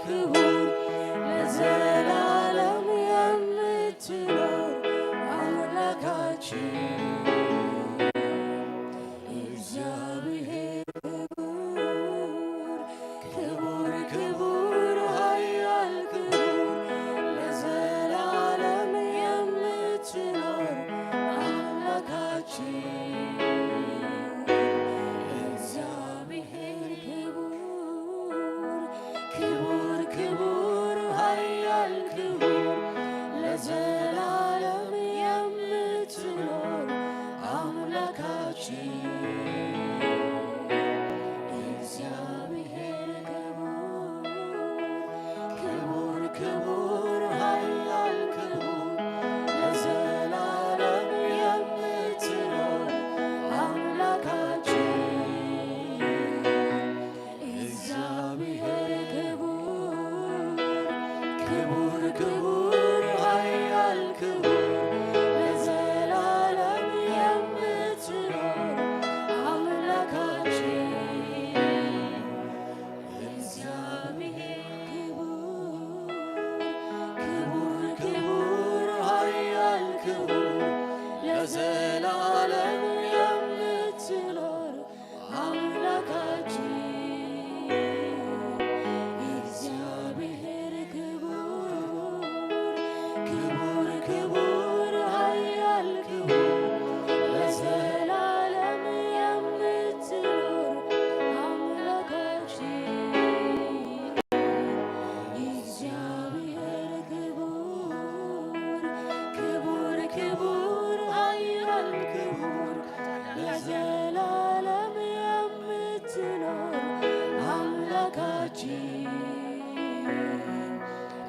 ክቡር ለዘላለም የምትኖር አምላካችን እግዚአብሔር ክቡር፣ ክቡር፣ ክቡር፣ ኃያል ክቡር፣ ለዘላለም የምትኖር አምላካችን እግዚአብሔር ክቡር፣ ክቡር፣ ክቡር፣ ኃያል ክቡር፣ ለዘላለም የምትኖር አምላካችን እግዚአብሔር ክቡር፣ ክቡር፣ ክቡር፣ ኃያል ክቡር፣ ለዘላለም የምትኖር አምላካችን እግዚአብሔር ክቡር፣ ክቡር፣ ክቡር፣ ኃያል ክቡር፣ ለዘላለም የምትኖር አምላካችን እግዚአብሔር ክቡር፣ ክቡር፣ ክቡር፣ ኃያል ክቡር፣ ለዘላለም የምትኖር አምላካችን እግዚአብሔር ክቡር፣ ክቡር፣ ክቡር፣ ኃያል ክቡር፣ ለዘላለም የምትኖር አምላካችን እግዚአብሔር ክቡር፣ ክቡር፣ ክቡር፣ ኃያል ክቡር፣ ለዘላለም የምትኖር አምላካችን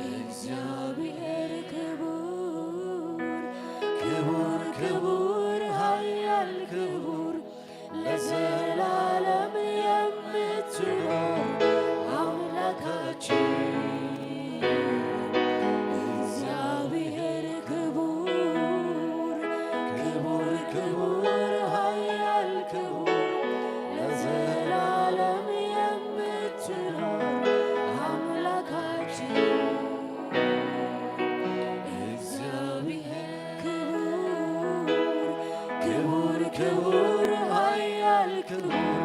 እግዚአብሔር ክቡር፣ ክቡር፣ ክቡር፣ ኃያል ክቡር፣ ለዘላለም የምትኖር አምላካችን እግዚአብሔር ክቡር፣ ክቡር፣ ክቡር፣ ኃያል ክቡር፣ ለዘላለም የምትኖር አምላካችን እግዚአብሔር ክቡር፣ ክቡር፣ ክቡር፣ ኃያል ክቡር፣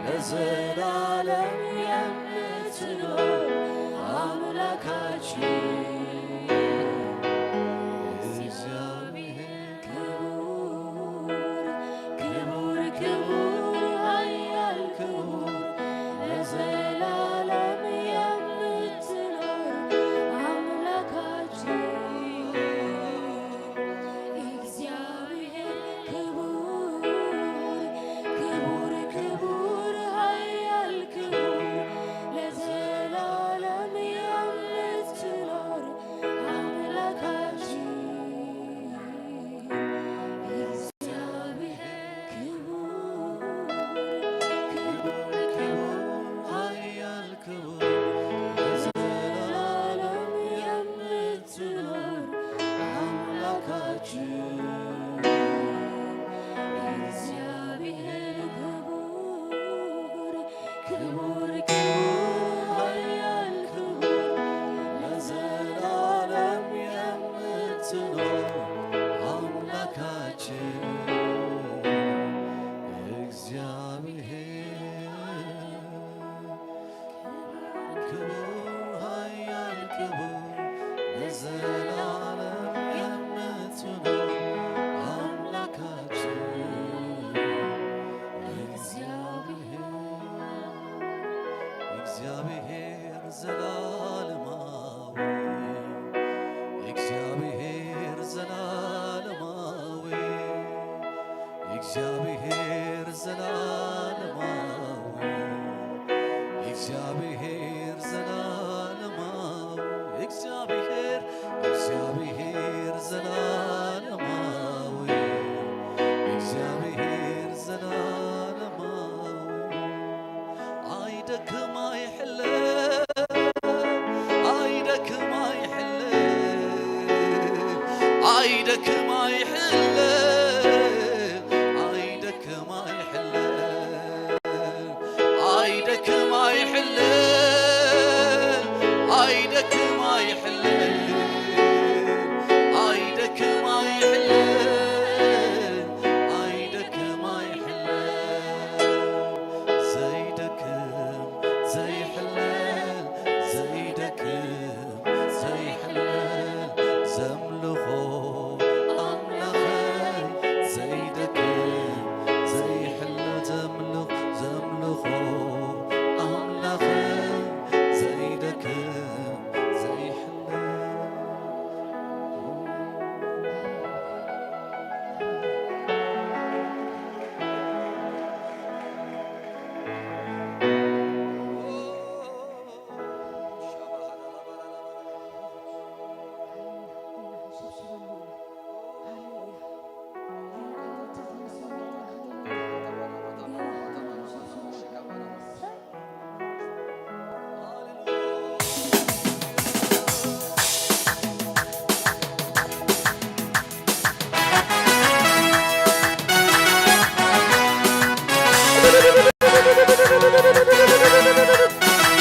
ለዘላለም የምትኖር አምላካችን እግዚአብሔር ክቡር፣ ክቡር፣ ክቡር፣ ኃያል ክቡር፣ ለዘላለም የምትኖር አምላካችን እግዚአብሔር ክቡር፣ ክቡር፣ ክቡር፣ ኃያል ክቡር፣ ለዘላለም የምትኖር አምላካችን እግዚአብሔር ክቡር፣ ክቡር፣ ክቡር፣ ኃያል ክቡር፣ ለዘላለም የምትኖር አምላካችን እግዚአብሔር ክቡር፣ ክቡር፣ ክቡር፣ ኃያል ክቡር፣ ለዘላለም የምትኖር አምላካችን እግዚአብሔር ክቡር፣ ኃያል ክቡር፣ ለዘላለም የምትኖር አምላካችን እግዚአብሔር፣ እግዚአብሔር ዘላለማዊ፣ እግዚአብሔር ዘላለማዊ፣ እግዚአብሔር ዘላለማዊ፣ እግዚአብሔር ዘላለማዊ፣ እግዚአብሔር፣ እግዚአብሔር ዘላለማዊ፣ እግዚአብሔር ዘላለማዊ። አይደክም አይሕለ፣ አይደክም አይሕለ፣ አይደክም አይሕለ፣ አይደክም አይሕለ፣ አይደክም አይሕለ፣ ኣይደክም ኣይሕለል፣ ኣይደክም ኣይሕለል፣ ኣይደክም ኣይሕለል። ዘይደክም ዘይሕለል፣ ዘይደክም ዘይሕለል ዘምልኾ ኣምላኸይ። ዘይደክም ዘይሕለል ዘምልኽ-፣ ዘምልኾ ኣምላኸይ። ዘይደክም ዘይሕለል።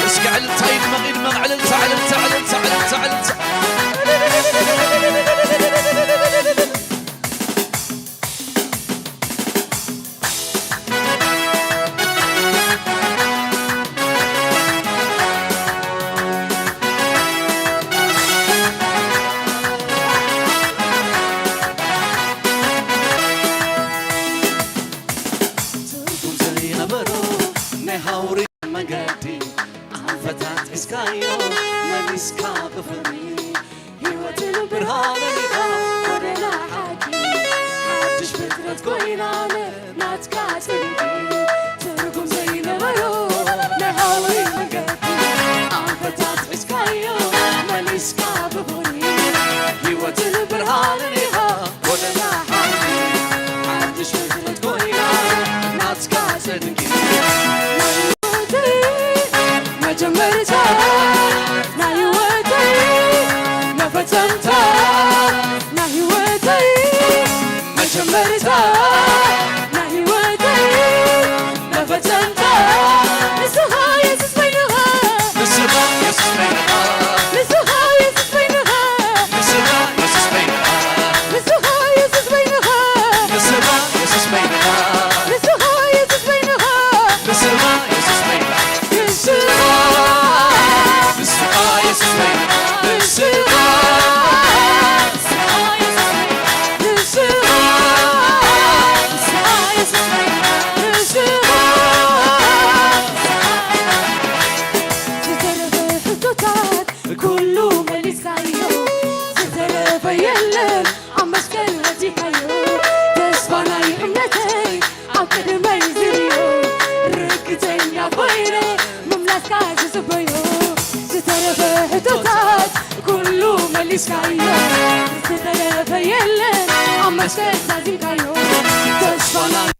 እስኪ ዕልልታ ይድመቕ፣ ይድመቕ፣ ዕልልታ፣ ዕልልታ፣ ዕልልታ፣ ዕልልታ፣ ዕልልታ። ትርጉም ዘይነበሮ ናይ ሃውሪ መገዲ ኣንፈታት ሒዝካዮ መሊስካ ብፍቕሪ ህይወትን ብርሃንን ኢኻ ጎደና ሓቂ። ሓድሽ ፍጥረት ኮይና ኣነ ናትካ ጽድቂ። ትርጉም ዘይነበሮ ናይ ሃውሪ መገዲ ኣንፈታት ሒዝካዮ መሊስካ ብፍቕሪ ህይወትን ብርሃንን ኢኻ ጎደና ሓቂ። ሓድሽ ፍጥረት ኮይና ናትካ ጽድቂ። መጀመርታ ናይ ህይወተይ መፈጸምታ ናይ ህይወተይ መጀመርታ ናይ ህይወተይ መፈጸምታ ንስኻ የሱስ በይንኻ ንስኻ የሱስ በይንኻ ንስኻ የሱስ በይንኻ ንስኻ የሱስ በይንኻ ንስኻ የሱስ በይንኻ ንስኻ የሱስ በይንኻ ንስኻ የሱስ በይንኻ ንስኻ የሱስ በይንኻ ንስኻ ንስኻ የሱስ በይንኻ ንስኻ ዝተረፈ ሕቶታት ኩሉ መሊስካዮ፣ ዝተረፈ የለን ኣብ መስቀል ወዲኻዮ። ተስፋ ናይ እምነተይ ኣብ ቅድመይ ዝርእዮ፣ ርግጸኛ ኮይነ ምምላስካ ዝጽበዮ። ዝተረፈ ሕቶታት ኩሉ መሊስካዮ፣ ዝተረፈ የለን ኣብ መስቀል ዛዚምካዮ። ተስፋ ናይ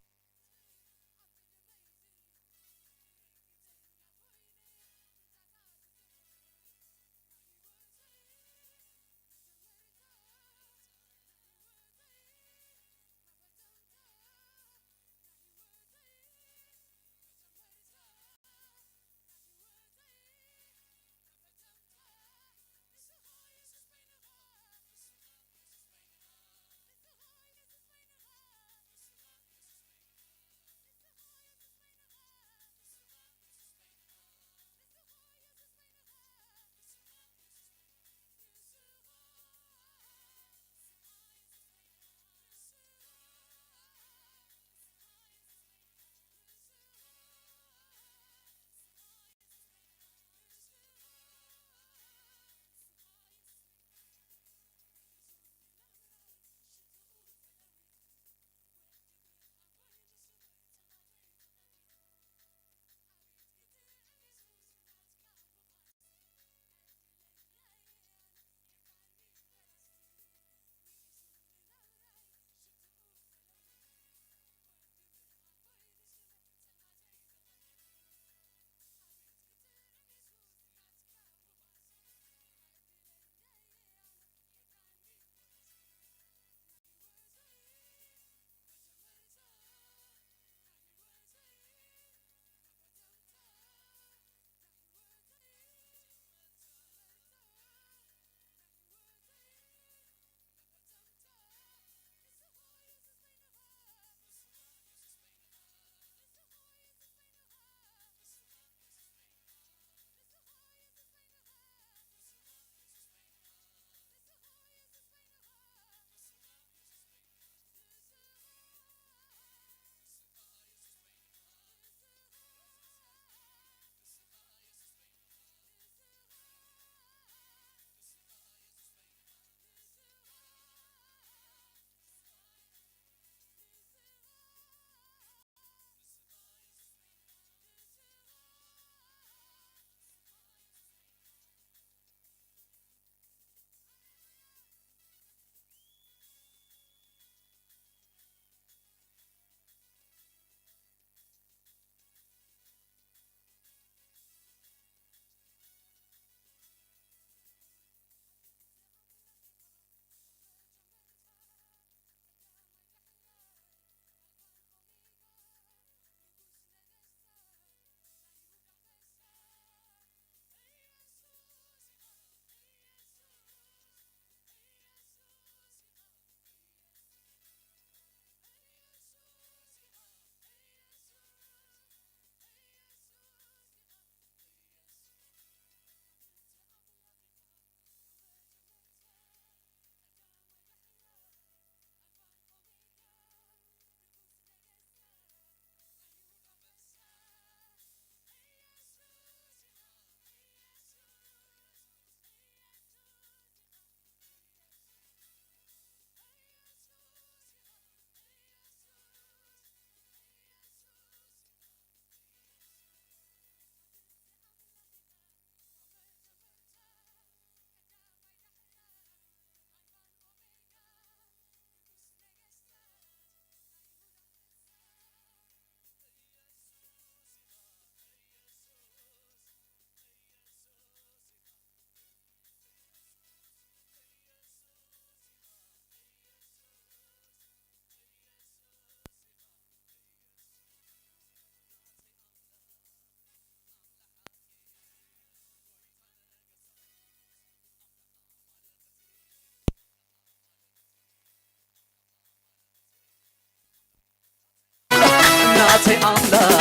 ኣምላኽ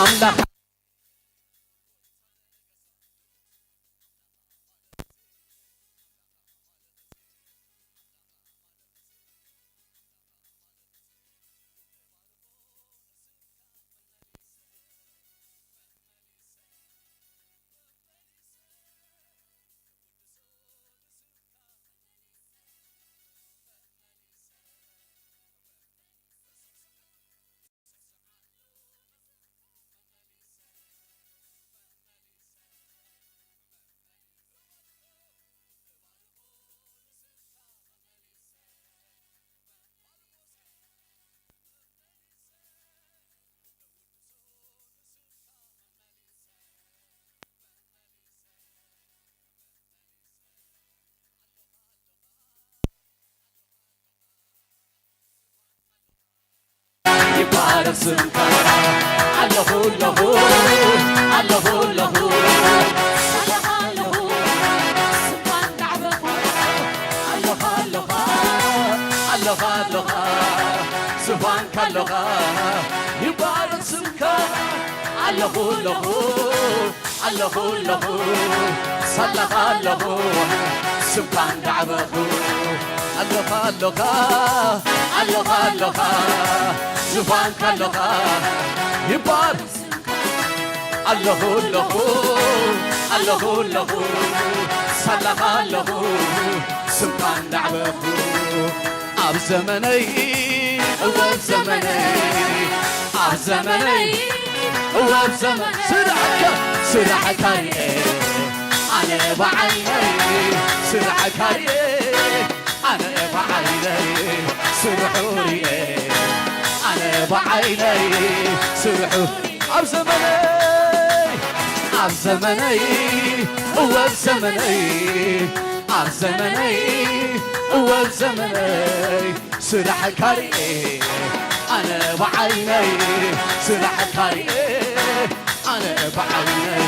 ኣምላኽ ይባረኽ ስምካ ኣለኹ ኣለኹ ኣለኹ ኣለኹ ኣለኻ ኣለኹ ስምካ እንዳዕበኹ ኣለኻ ኣለኻ ኣለኻ ኣለኻ ስፋንካ ኣለኻ ይባረኽ ስምካ ኣለኹ ኣለኹ ኣለኹ ኣለኹ ሳላኻ ኣለኹ ስምካ እንዳዕበኹ ኣለኻ ኣለኻ ኣለኻ ኣለኻ ዝፋንካ ኣለኻ ይባር ኣለኹ ኣለኹ ኣለኹ ኣለኹ ሳላኻ ኣለኹ ስምካ እንዳዕበኹ ኣብ ዘመነይ እወ ኣብ ዘመነይ ኣብ ዘመነይ እወ ኣብ ዘመን ስራሕካ ስራሕካ ርኤ ኣነ ብዓይነይ ስራሕካ ርኤ ኣነ ብዓይነይ ስርሑ ርኤ ኣነ ብዓይነይ ስርሑ ኣብ ዘመነይ ኣብ ዘመነይ እወ ኣብ ዘመነይ ኣብ ዘመነይ እወ ኣብ ዘመነይ ስራሕካ ርኤ ኣነ ብዓይነይ ስራሕካ ርኤ ኣነ ብዓይነይ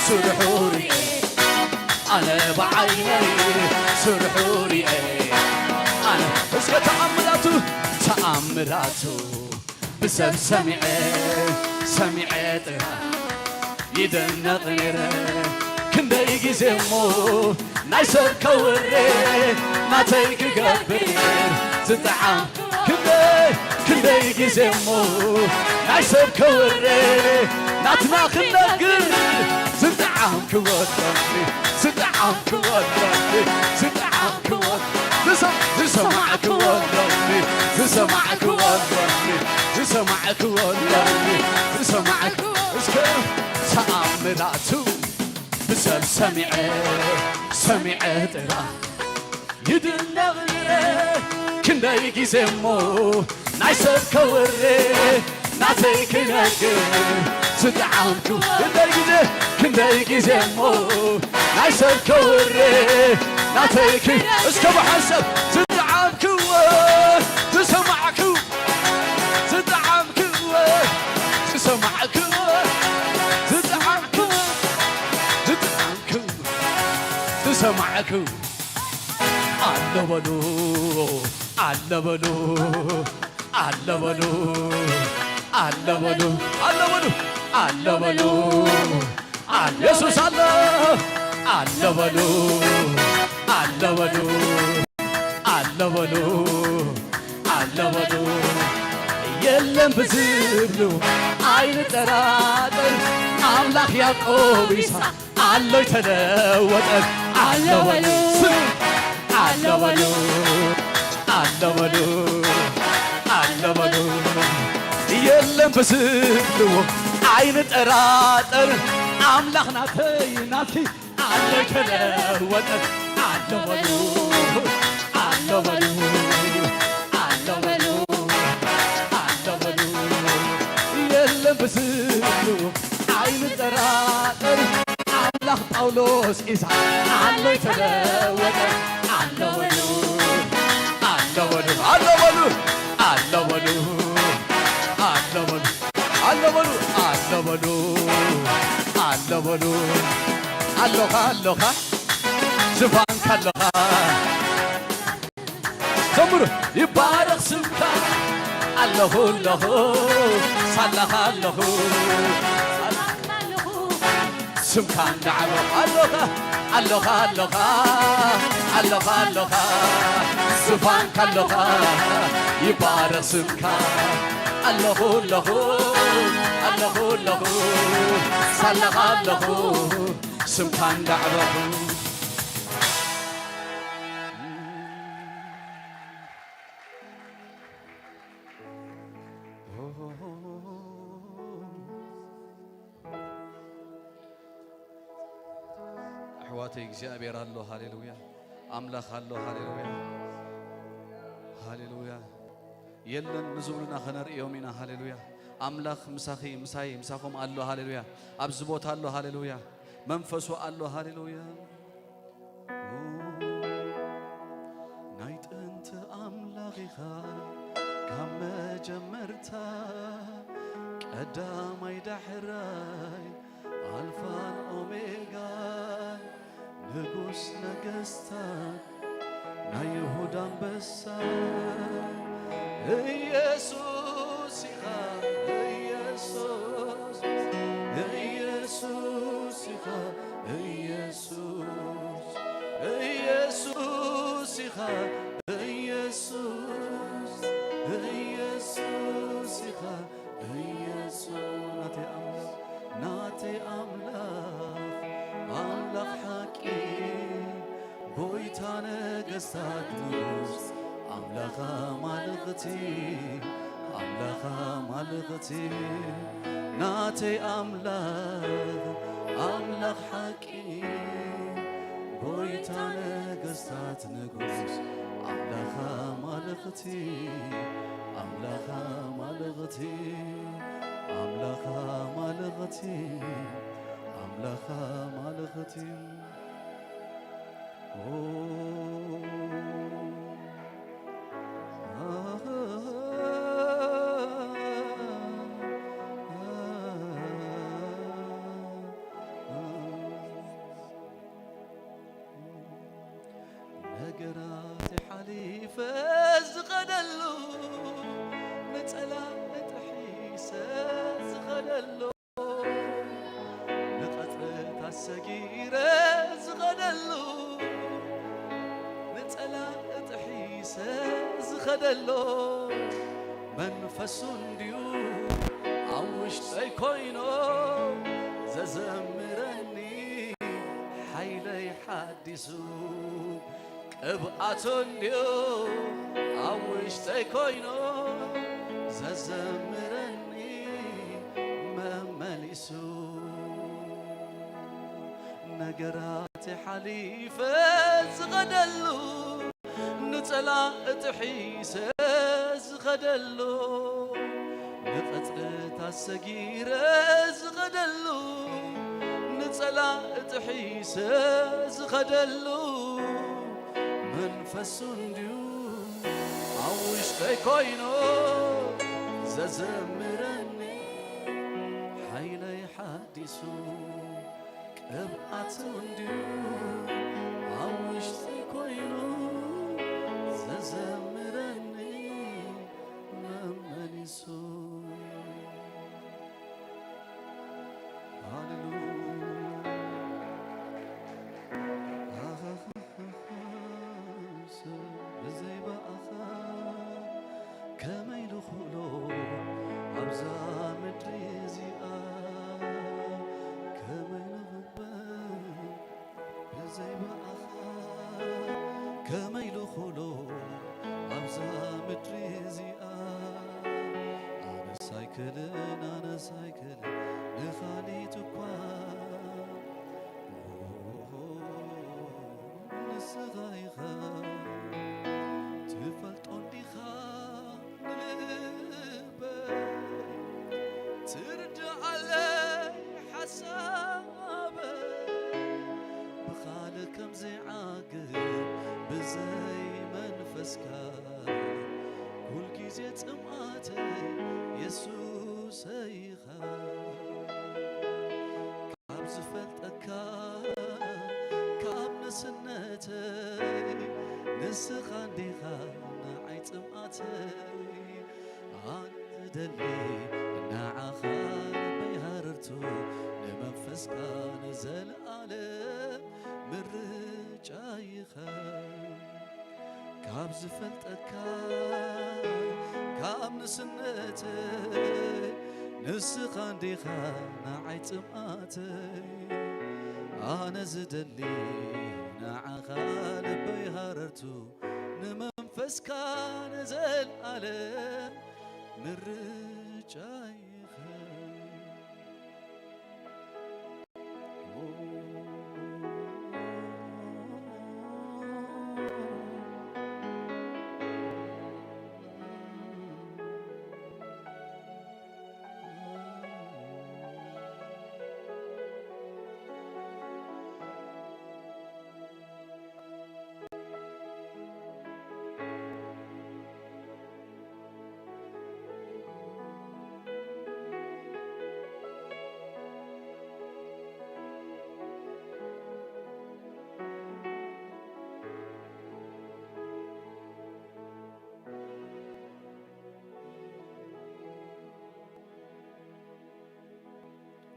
ስርሑ ርኤ ኣነ ብዓይነይ ስርሑ ርኤ ኣነ እስከ ተኣምራቱ ተኣምራቱ ብሰብ ሰሚዐ ሰሚዐ ጥራ ይደነቕ ነይረ ክንደይ ግዜ እሞ ናይ ሰብ ከውሬ ናተይ ክገብር ዝጠዓም ክንደይ ክንደይ ግዜ እሞ ናይ ሰብ ከውሬ ናትና ክነግር ዝጠዓም ክወደኒ ዝጠዓም ክወደኒ ዝጠዓም ክወደኒ ዝሰማዕክዎ ሎሚ ዝሰማዕክዎ ሎሚ ዝሰማዕክዎ ሎሚ ዝሰማዕክ እስከ ተኣምራቱ ብሰብ ሰሚዐ ሰሚዐ ጥራ ይድነቕ ክንደይ ግዜ እሞ ናይ ሰብ ከውሬ ናተይ ክነግር ዝጠዓምኩ ክንደይ ግዜ ክንደይ ግዜ እሞ ናይ ሰብ ከውሬ ናተይ ክ እስከ ብሓንሳብ ዝጠዓምክዎ ዝሰማዕኩ ዝጠዓምክዎ ዝሰማዕኩዎ ዝጠዓምኩ ዝጠዓምኩ ዝሰማዕኩ ኣሎ በሉ ኣሎ በሉ ኣሎ በሉ ኣሎ በሉ ኣሎ በሉ ኣሎ በሉ ኢየሱስ ኣሎ ኣሎ በሉ ኣሎ በሉ ኣሎ በሉ ኣሎ በሉ የለም ብዝብሉ ኣይንጠራጠር ኣምላኽ ያዕቆብ ይስሐቅ ኣሎ ኣይተለወጠን ኣሎ በሉ ስም ኣሎ በሉ ኣሎ በሉ ኣሎ በሉ የለን ብዝብልዎ ኣይንጠራጠር ኣምላኽ ናተይ ናትኪ ኣሎ ኣይተለወጠን ኣሎ በሉ ኣሎ በሉ ኣሎ በሉ ኣሎ በሉ የለን ብዝብልዎ ኣይንጠራጠር ኣምላኽ ጳውሎስ ኢሳ ኣሎ ኣይተለወጠን ኣሎ በሉ ኣሎ በሉ ኣሎ በሉ ኣሎ በሉ ኣሎ በሉ ኣሎ በሉ ኣሎ በሉ ኣሎኻ ኣሎኻ ዝፋንካ ኣሎኻ ዘምሩ ይባረኽ ስምካ ኣለኹ ኣለኹ ሳላኻ ኣለኹ ስምካ እንዳዕበ ኣለኻ ኣለኻ ኣለኻ ኣለኻ ኣለኻ ዙፋንካ ኣለኻ ይባረኽ ስምካ ኣለኹ ኣለኹ ኣለኹ ኣለኹ ሳላኻ ኣለኹ ስምካ እንዳዕበኹ ኣሕዋተይ እግዚኣብሔር ኣሎ። ሃሌሉያ። ኣምላኽ ኣሎ። ሃሌሉያ። ሃሌሉያ። የለን ንዝብሉና ከነርእዮም ኢና። ሃሌሉያ። ኣምላኽ ምሳኺ ምሳይ ምሳኹም ኣሎ። ሃሌሉያ። ኣብዚ ቦታ ኣሎ። ሃሌሉያ። መንፈሱ ኣሎ። ሃሌሉያ። ናይ ጥንቲ ኣምላኽ ኢኻ ካብ መጀመርታ ቀዳማይ ዳሕራይ ኣልፋን ኦሜጋን ንጉስ ነገስታት ናይ ይሁዳ ኣንበሳ ኢየሱስ ኢኻ ኢየሱስ ኢየሱስ ኢኻ ኢየሱስ ኢየሱስ ኢኻ ኢየሱስ ኢየሱስ ኢኻ ኢየሱስ ናተይ ኣምላኽ ናተይ ኣምላኽ ኣምላኽ ሓቂ ጎይታ ነገስታት ንጉስ ኣምላኽ ኣማልኽቲ ኣምላኽ ኣማልኽቲ ናተይ ኣምላኽ ኣምላኽ ሓቂ ጎይታ ነገስታት ንጉስ ኣምላኽ ኣማልኽቲ ኣምላኽ ኣማልኽቲ ኣምላኽ ኣማልኽቲ ኣምላኽ ኣማልኽቲ ነገራት ሓሊፈ ዝኸደሉ ንጸላእ ጥሒሰ ዝኸደሉ ንቐጽርታት ሰጊረ ዝኸደሉ ንጸላእ ጥሒሰ ዝኸደሎ መንፈሱ እንድዩ ኣብ ውሽጠይ ኮይኑ ዘዘምረኒ ሓይለይ ሓዲሱ ቅብኣቱ እንድዩ ኣብ ውሽጠይ ኮይኑ ዘዘምረኒ መመሊሱ ነገራት ሓሊፈ ዝኸደሉ ንጸላእ ጥሒሰ ዝኸደሉ ንቐጽርታት ሰጊረ ዝኸደሉ ንጸላእ ጥሒሰ ዝኸደሉ መንፈሱ እንድዩ ኣብ ውሽጠይ ኮይኑ ዘዘምረኒ ሓይለይ ሓዲሱ ቅብኣቱ እንድዩ ኣብ ውሽጠይ ኮይኑ ዘዘምረኒ መመሊሱ ሃሌሉያ ብዘይ ብኣኻ ከመይ ልኽእሎ ኣብዛ ምድሪ እዚኣ ከመይ ንኽበር ብዘይ ብኣኻ ከመይ ልኽእሎ ኣብዛ ምድሪ እዚኣ ኣነስ ኣይክልን ኣነስ ኣይክልን ንኻሊት እኳ ንስኻ ኢኻ ትፈልጦ እንዲኻ ንልበይ ትርድኣለይ ሓሳበይ ብኻልእ ከም ዘይዓግብ ብዘይ መንፈስካ ኩልጊዜ ጽምኣተይ የሱሰይ ኢኻ ካብ ዝፈልጠካ ካብ ንስነተይ ንስኻ እንዲኻ ንዓይ ጽምኣተይ ኣነ ዝደሊ ንዓኻ ልበይ ሃረርቱ፣ ንመንፈስካ ንዘለኣለም ምርጫ ይኸው። ካብ ዝፈልጠካ ካብ ንስነተይ ንስኻ እንዲኻ ንዓይ ጽምኣተይ። ኣነ ዝደሊ ንዓኻ ልበይ ሃረርቱ፣ ንመንፈስካ ንዘለኣለም ምርጫ ይኸው።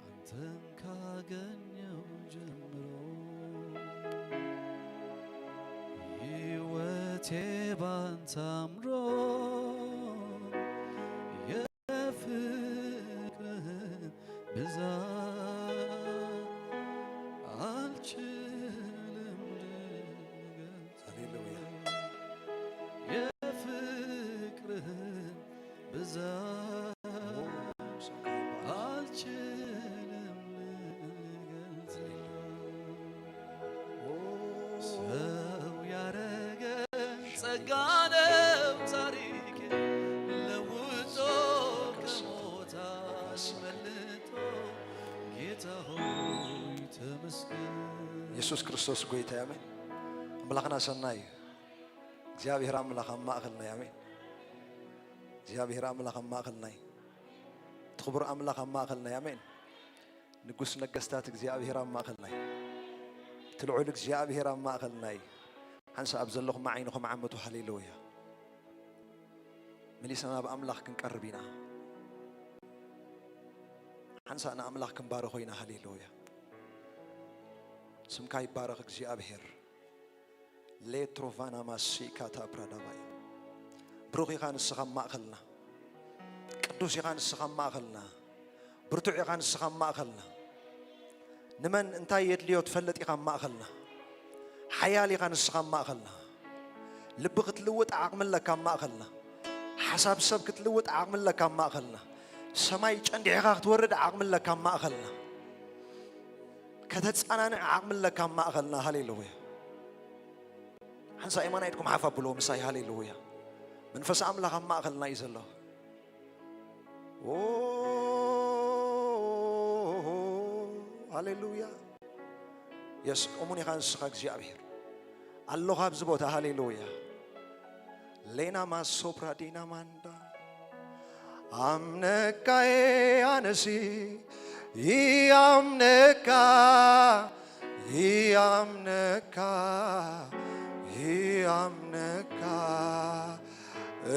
አንተን ካገኘው ጀምሮ ሕይወቴ ባንተ አምሮ የፍቅርህን ብዛት አልችልም ልገልጽ። ሃሌሉያ። የፍቅርህን ብዛት አልችልም ልገልጸው። ሰው ያረገ ጸጋ ነው ታሪክ ለውጦ ከሞት አስመልጦ ጌታ ሆይ ተመስገን። ኢየሱስ ክርስቶስ ጎይታ ኣሜን። ኣምላኽና ሰናይ እዩ። እግዚኣብሔር ኣምላኽ ኣብ ማእኸልና እዩ። ኣሜን። እግዚኣብሔር ኣምላኽ ኣብ ማእኸልና እዩ። እቲ ክቡር ኣምላኽ ኣብ ማእኸልና እዩ። ኣሜን። ንጉስ ነገስታት እግዚኣብሔር ኣብ ማእኸልና እዩ። እቲ ልዑል እግዚኣብሔር ኣብ ማእኸልና እዩ። ሓንሳእ ኣብ ዘለኹም ዓይንኹም ዓምቱ። ሃሌሉያ። መሊስና ናብ ኣምላኽ ክንቀርብ ኢና። ሓንሳእ ንኣምላኽ ክንባርኾ ኢና። ሃሌሉያ። ስምካ ይባረኽ እግዚኣብሔር። ሌትሮቫና ማሲካ ታፕራዳባይ። ብሩኽ ኢኻ ንስኻ ኣብ ማእኸልና። ቅዱስ ኢኻ ንስኻ ኣብ ማእኸልና። ብርቱዕ ኢኻ ንስኻ ኣብ ማእኸልና። ንመን እንታይ የድልዮ ትፈልጥ ኢኻ ኣብ ማእኸልና። ሓያል ኢኻ ንስኻ ኣብ ማእኸልና። ልቢ ክትልውጥ ዓቕሚ ኣለካ ኣብ ማእኸልና። ሓሳብ ሰብ ክትልውጥ ዓቕሚ ኣለካ ኣብ ማእኸልና። ሰማይ ጨንዲሕኻ ክትወርድ ዓቕሚ ኣለካ ኣብ ማእኸልና። ከተጸናንዕ ዓቕሚ ኣለካ ኣብ ማእኸልና። ሃሌሉያ። ሓንሳእ የማናይ ኢድኩም ሓፍ ኣብልዎ ምሳይ። ሃሌሉያ። መንፈስ ኣምላኽ ኣብ ማእኸልና እዩ ዘሎ። ኦ፣ ሃሌሉያ። የስ፣ እሙን ኢኻ ንስኻ እግዚኣብሔር። ኣለኻ ኣብዚ ቦታ። ሃሌሉያ። ሌና ማሶፕራ ዲና ማንዳ። ኣምነካየ ኣነሲ ይኣምነካ፣ ይኣምነካ፣ ይኣምነካ።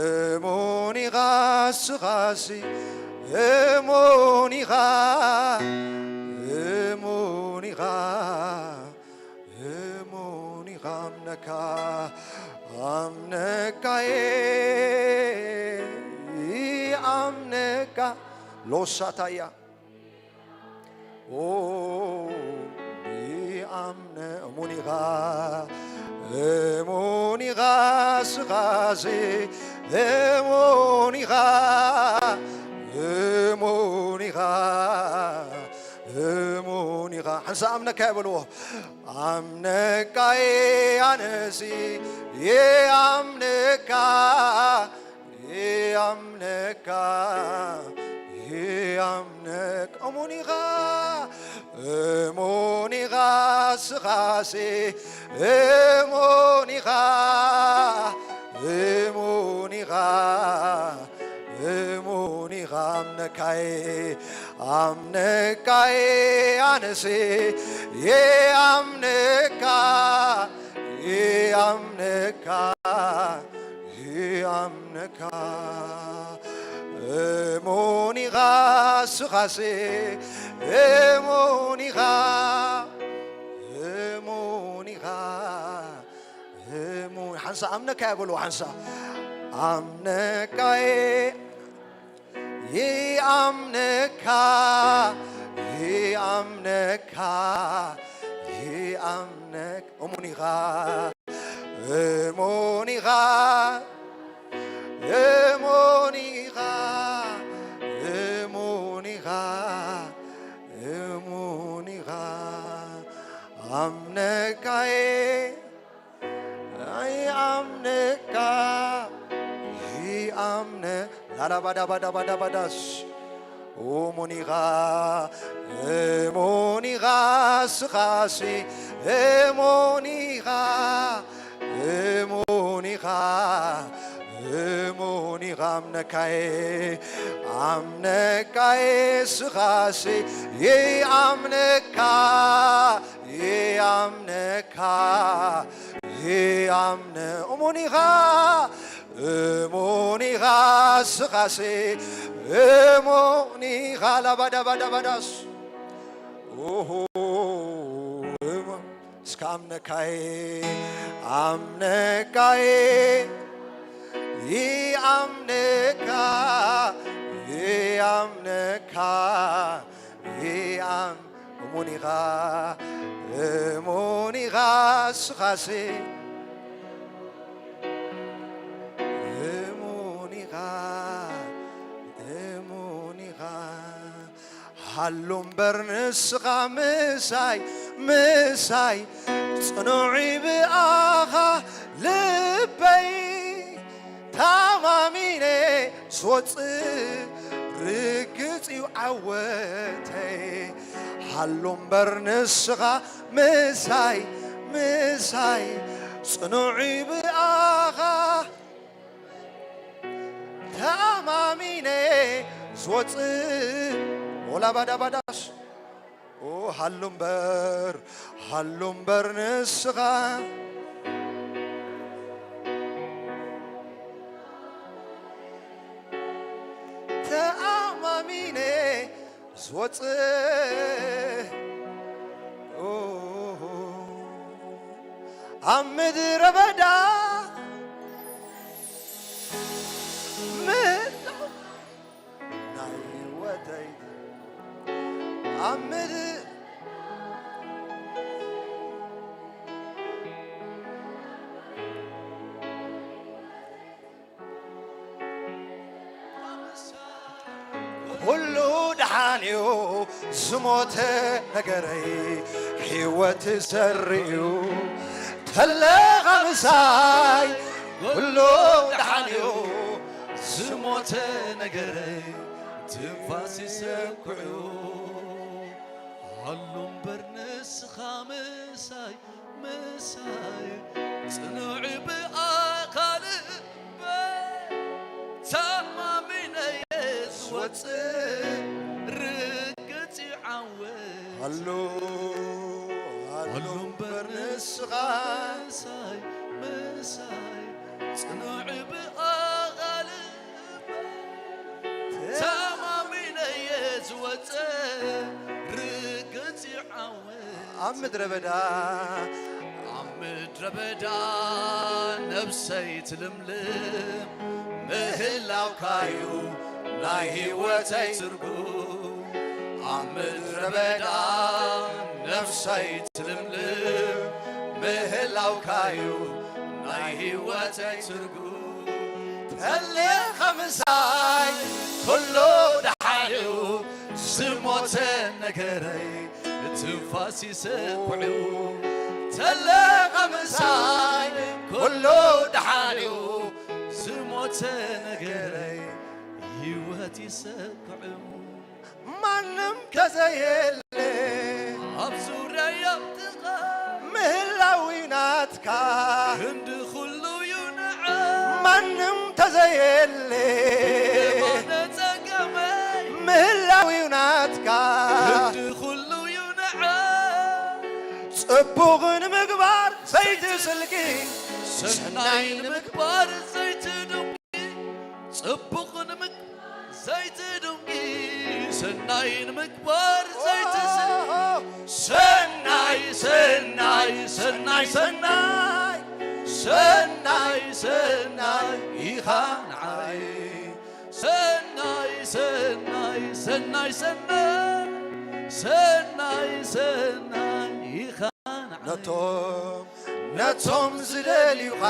እሙን ኢኻ ንስኻሲ፣ እሙን ኢኻ፣ እሙን ኢኻ፣ እሙን ኢኻ። ኣምነካ፣ ኣምነካየ፣ ኣምነካ። ሎሳታያ። ኦ፣ ይኣምነ፣ እሙን ኢኻ፣ እሙን ኢኻ፣ ስኻሲ፣ እሙን ኢኻ፣ እሙን ኢኻ፣ እሙን ኢኻ። ሓንሳእ ኣምነካ የበልዎ። ኣምነካየ ኣነሲ፣ ይኣምነካ፣ ይኣምነካ፣ ይኣምነካ። እሙን ኢኻ፣ እሙን ኢኻ፣ ስኻሲ፣ እሙን ኢኻ፣ እሙን ኢኻ፣ እሙን ኢኻ። ኣምነካይ፣ ኣምነካይ፣ ኣነሲ፣ ይኣምነካ፣ ይኣምነካ፣ ይኣምነካ። እሙን ኢኻ ስኻሲ፣ እሙን ኢኻ፣ እሙን ኢኻ፣ እሙን። ሓንሳ ኣምነካ እየ በልዎ፣ ሓንሳ። ኣምነካ እየ፣ ይኣምነካ፣ ይኣምነካ፣ ይኣምነካ። እሙን ኢኻ፣ እሙን ኢኻ፣ እሙን ኢኻ፣ እሙን ኢኻ፣ እሙን ኢኻ። ኣምነካየ፣ ኣይኣምነካ፣ ይኣምነ-፣ ላላባዳባዳባዳባዳስ። እሙን ኢኻ፣ እሙን ኢኻ፣ ስኻሲ እሙን ኢኻ፣ እሙን ኢኻ፣ እሙን ኢኻ። ኣምነካየ፣ ኣምነካየ፣ ስኻሲ ይኣምነካ፣ ይኣምነካ፣ ይኣምነ-፣ እሙን ኢኻ፣ እሙን ኢኻ፣ ስኻሲ እሙን ኢኻ። ላባዳባዳባዳስ። ኦሆ፣ እሙን። እስከ ኣምነካየ፣ ኣምነካየ፣ ይኣምነካ፣ ይኣምነካ፣ ይኣም-፣ እሙን ኢኻ፣ እሙን ኢኻ፣ ስኻሲ እሙን ኢኻ፣ እሙን ኢኻ። ሃሉ እምበር ንስኻ ምሳይ፣ ምሳይ፣ ጽኑዕ ብኣኻ ልበይ። ተኣማሚነ ዝወጽእ ርግጽ እዩ ዓወተይ። ሃሉ እምበር ንስኻ ምሳይ፣ ምሳይ፣ ጽኑዕ ብኣኻ ተኣማሚነ ዝወጽእ። ኦላ ባዳ ባዳስ። ኦ፣ ሃሉ እምበር፣ ሃሉ እምበር ንስኻ። ተኣማሚነ ዝወጽእ። ኦ፣ ኣብ ምድረ በዳ ምህላው ናይ ህይወተይ ኣብ ምድሪ ኩሉ ደሓን እዩ ዝሞተ ነገረይ፣ ህይወት ዘርእዩ ተለኻ ምሳይ። ኩሉ ደሓን እዩ ዝሞተ ነገረይ፣ ትንፋስ ይሰኩዑ። ሃሉ እምበር ንስኻ ምሳይ፣ ምሳይ፣ ጽኑዕ ብኣኻ ልበይ። ተኣማሚነየ ዝወጽእ ርግጽ ይዓወት። ሃሉ፣ ሃሉ እምበር ንስኻ ምሳይ፣ ምሳይ፣ ጽኑዕ ብኣኻ ልበይ። ተኣማሚነየ ዝወጽእ ርግጽ ይዓወት። ኣብ ምድረ በዳ፣ ኣብ ምድረ በዳ ነብሰይ ትልምልም ምህላውካዩ ናይ ህይወተይ ትርጉም። ኣብ ምድረ በዳ ነብሰይ ትልምልም ምህላውካዩ ናይ ህይወተይ ትርጉም። ተለኻ ምሳይ ኩሉ ደሓን እዩ ዝሞተ ነገረይ፣ ትንፋስ ይሰኩዑ። ተለኻ ምሳይ ኩሉ ደሓን እዩ ዝሞተ ነገረይ፣ ህይወት ይሰኩዑ። ማንም ተዘየለ ኣብ ዙርያይ ኣብ ጥቓ ምህላው ናትካ ክንዲ ኩሉ እዩ ንዓ። ማንም ተዘየለ የማነ ጸጋመይ ምህላው ናትካ ክንዲ ኩሉ እዩ ንዓ። ጽቡቕ ንምግባር ዘይትስልኪ ሰናይ ንምግባር ዘይትድቂ ጽቡቕ ንምግባር ዘይትድንጊ ሰናይ ንምግባር ዘይትስ ሰናይ ሰናይ ሰናይ ሰናይ ሰናይ ሰናይ ኢኻ ንዓይ ሰናይ ሰናይ ሰናይ ሰናይ ሰናይ ሰናይ ኢኻ ንዓይ ነቶም ነቶም ዝደልዩኻ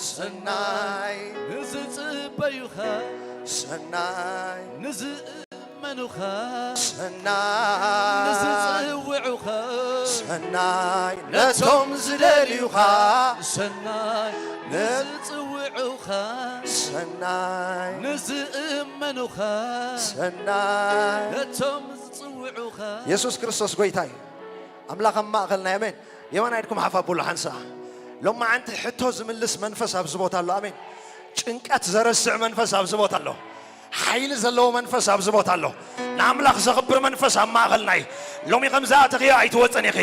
ሰናይ ንዝጽበዩኻ ሰናይ ንዝእመኑኻ ሰናይ ንዝጽውዑኻ ሰናይ ነቶም ዝደልዩኻ ሰናይ ንዝጽውዑኻ ሰናይ ንዝእመኑኻ ሰናይ ነቶም ዝጽውዑኻ የሱስ ክርስቶስ ጎይታ እዩ። ኣምላኽ ኣብ ማእኸልና እዩ። ኣሜን። የማን ኢድኩም ሓፍ ኣብሉ ሓንሳእ። ሎማዓንቲ ሕቶ ዝምልስ መንፈስ ኣብዚ ቦታ ኣሎ። ኣሜን። ጭንቀት ዘረስዕ መንፈስ ኣብዚ ቦታ ኣሎ። ሓይሊ ዘለዎ መንፈስ ኣብዚ ቦታ ኣሎ። ንኣምላኽ ዘኽብር መንፈስ ኣብ ማእኸልና እዩ። ሎሚ ከም ዝኣተኽዮ ኣይትወፅን ኢኺ።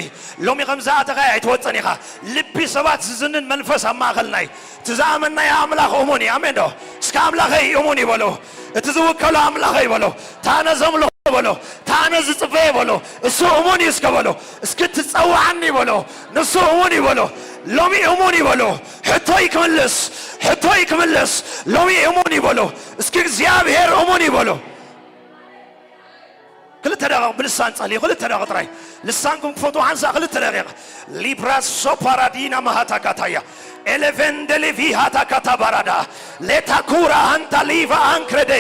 ሎሚ ከም ዝኣተኻዮ ኣይትወፅን ኢኻ። ልቢ ሰባት ዝዝንን መንፈስ ኣብ ማእኸልና እዩ። እቲ ዝኣመናዮ ኣምላኽ እሙን እዩ። ኣሜን ዶ? እስከ ኣምላኸይ እሙን እዩ በሎ። እቲ ዝውከሎ ኣምላኸይ በሎ። እታ ነዘምልኾ በሎ። እታ ነዝጽበዮ በሎ። እሱ እሙን እዩ እስከ በሎ። እስኪ ትጸውዓኒ በሎ። ንሱ እሙን እዩ በሎ። ሎሚ እሙን እዩ በሎ። ሕቶይ ክምልስ፣ ሕቶይ ክምልስ። ሎሚ እሙን እዩ በሎ። እስኪ እግዚኣብሔር እሙን እዩ በሎ። ክልተ ደቂቕ ብልሳን ጸልዩ፣ ክልተ ደቂቕ ጥራይ። ልሳንኩም ክፈትዎ ሓንሳእ ክልተ ደቂቕ። ሊብራሶ ፓራዲና ማሃታካታያ ኤሌቬንደሊቪ ሃታካታ ባራዳ ሌታኩራ ሃንታ ሊቫ አንክረዴ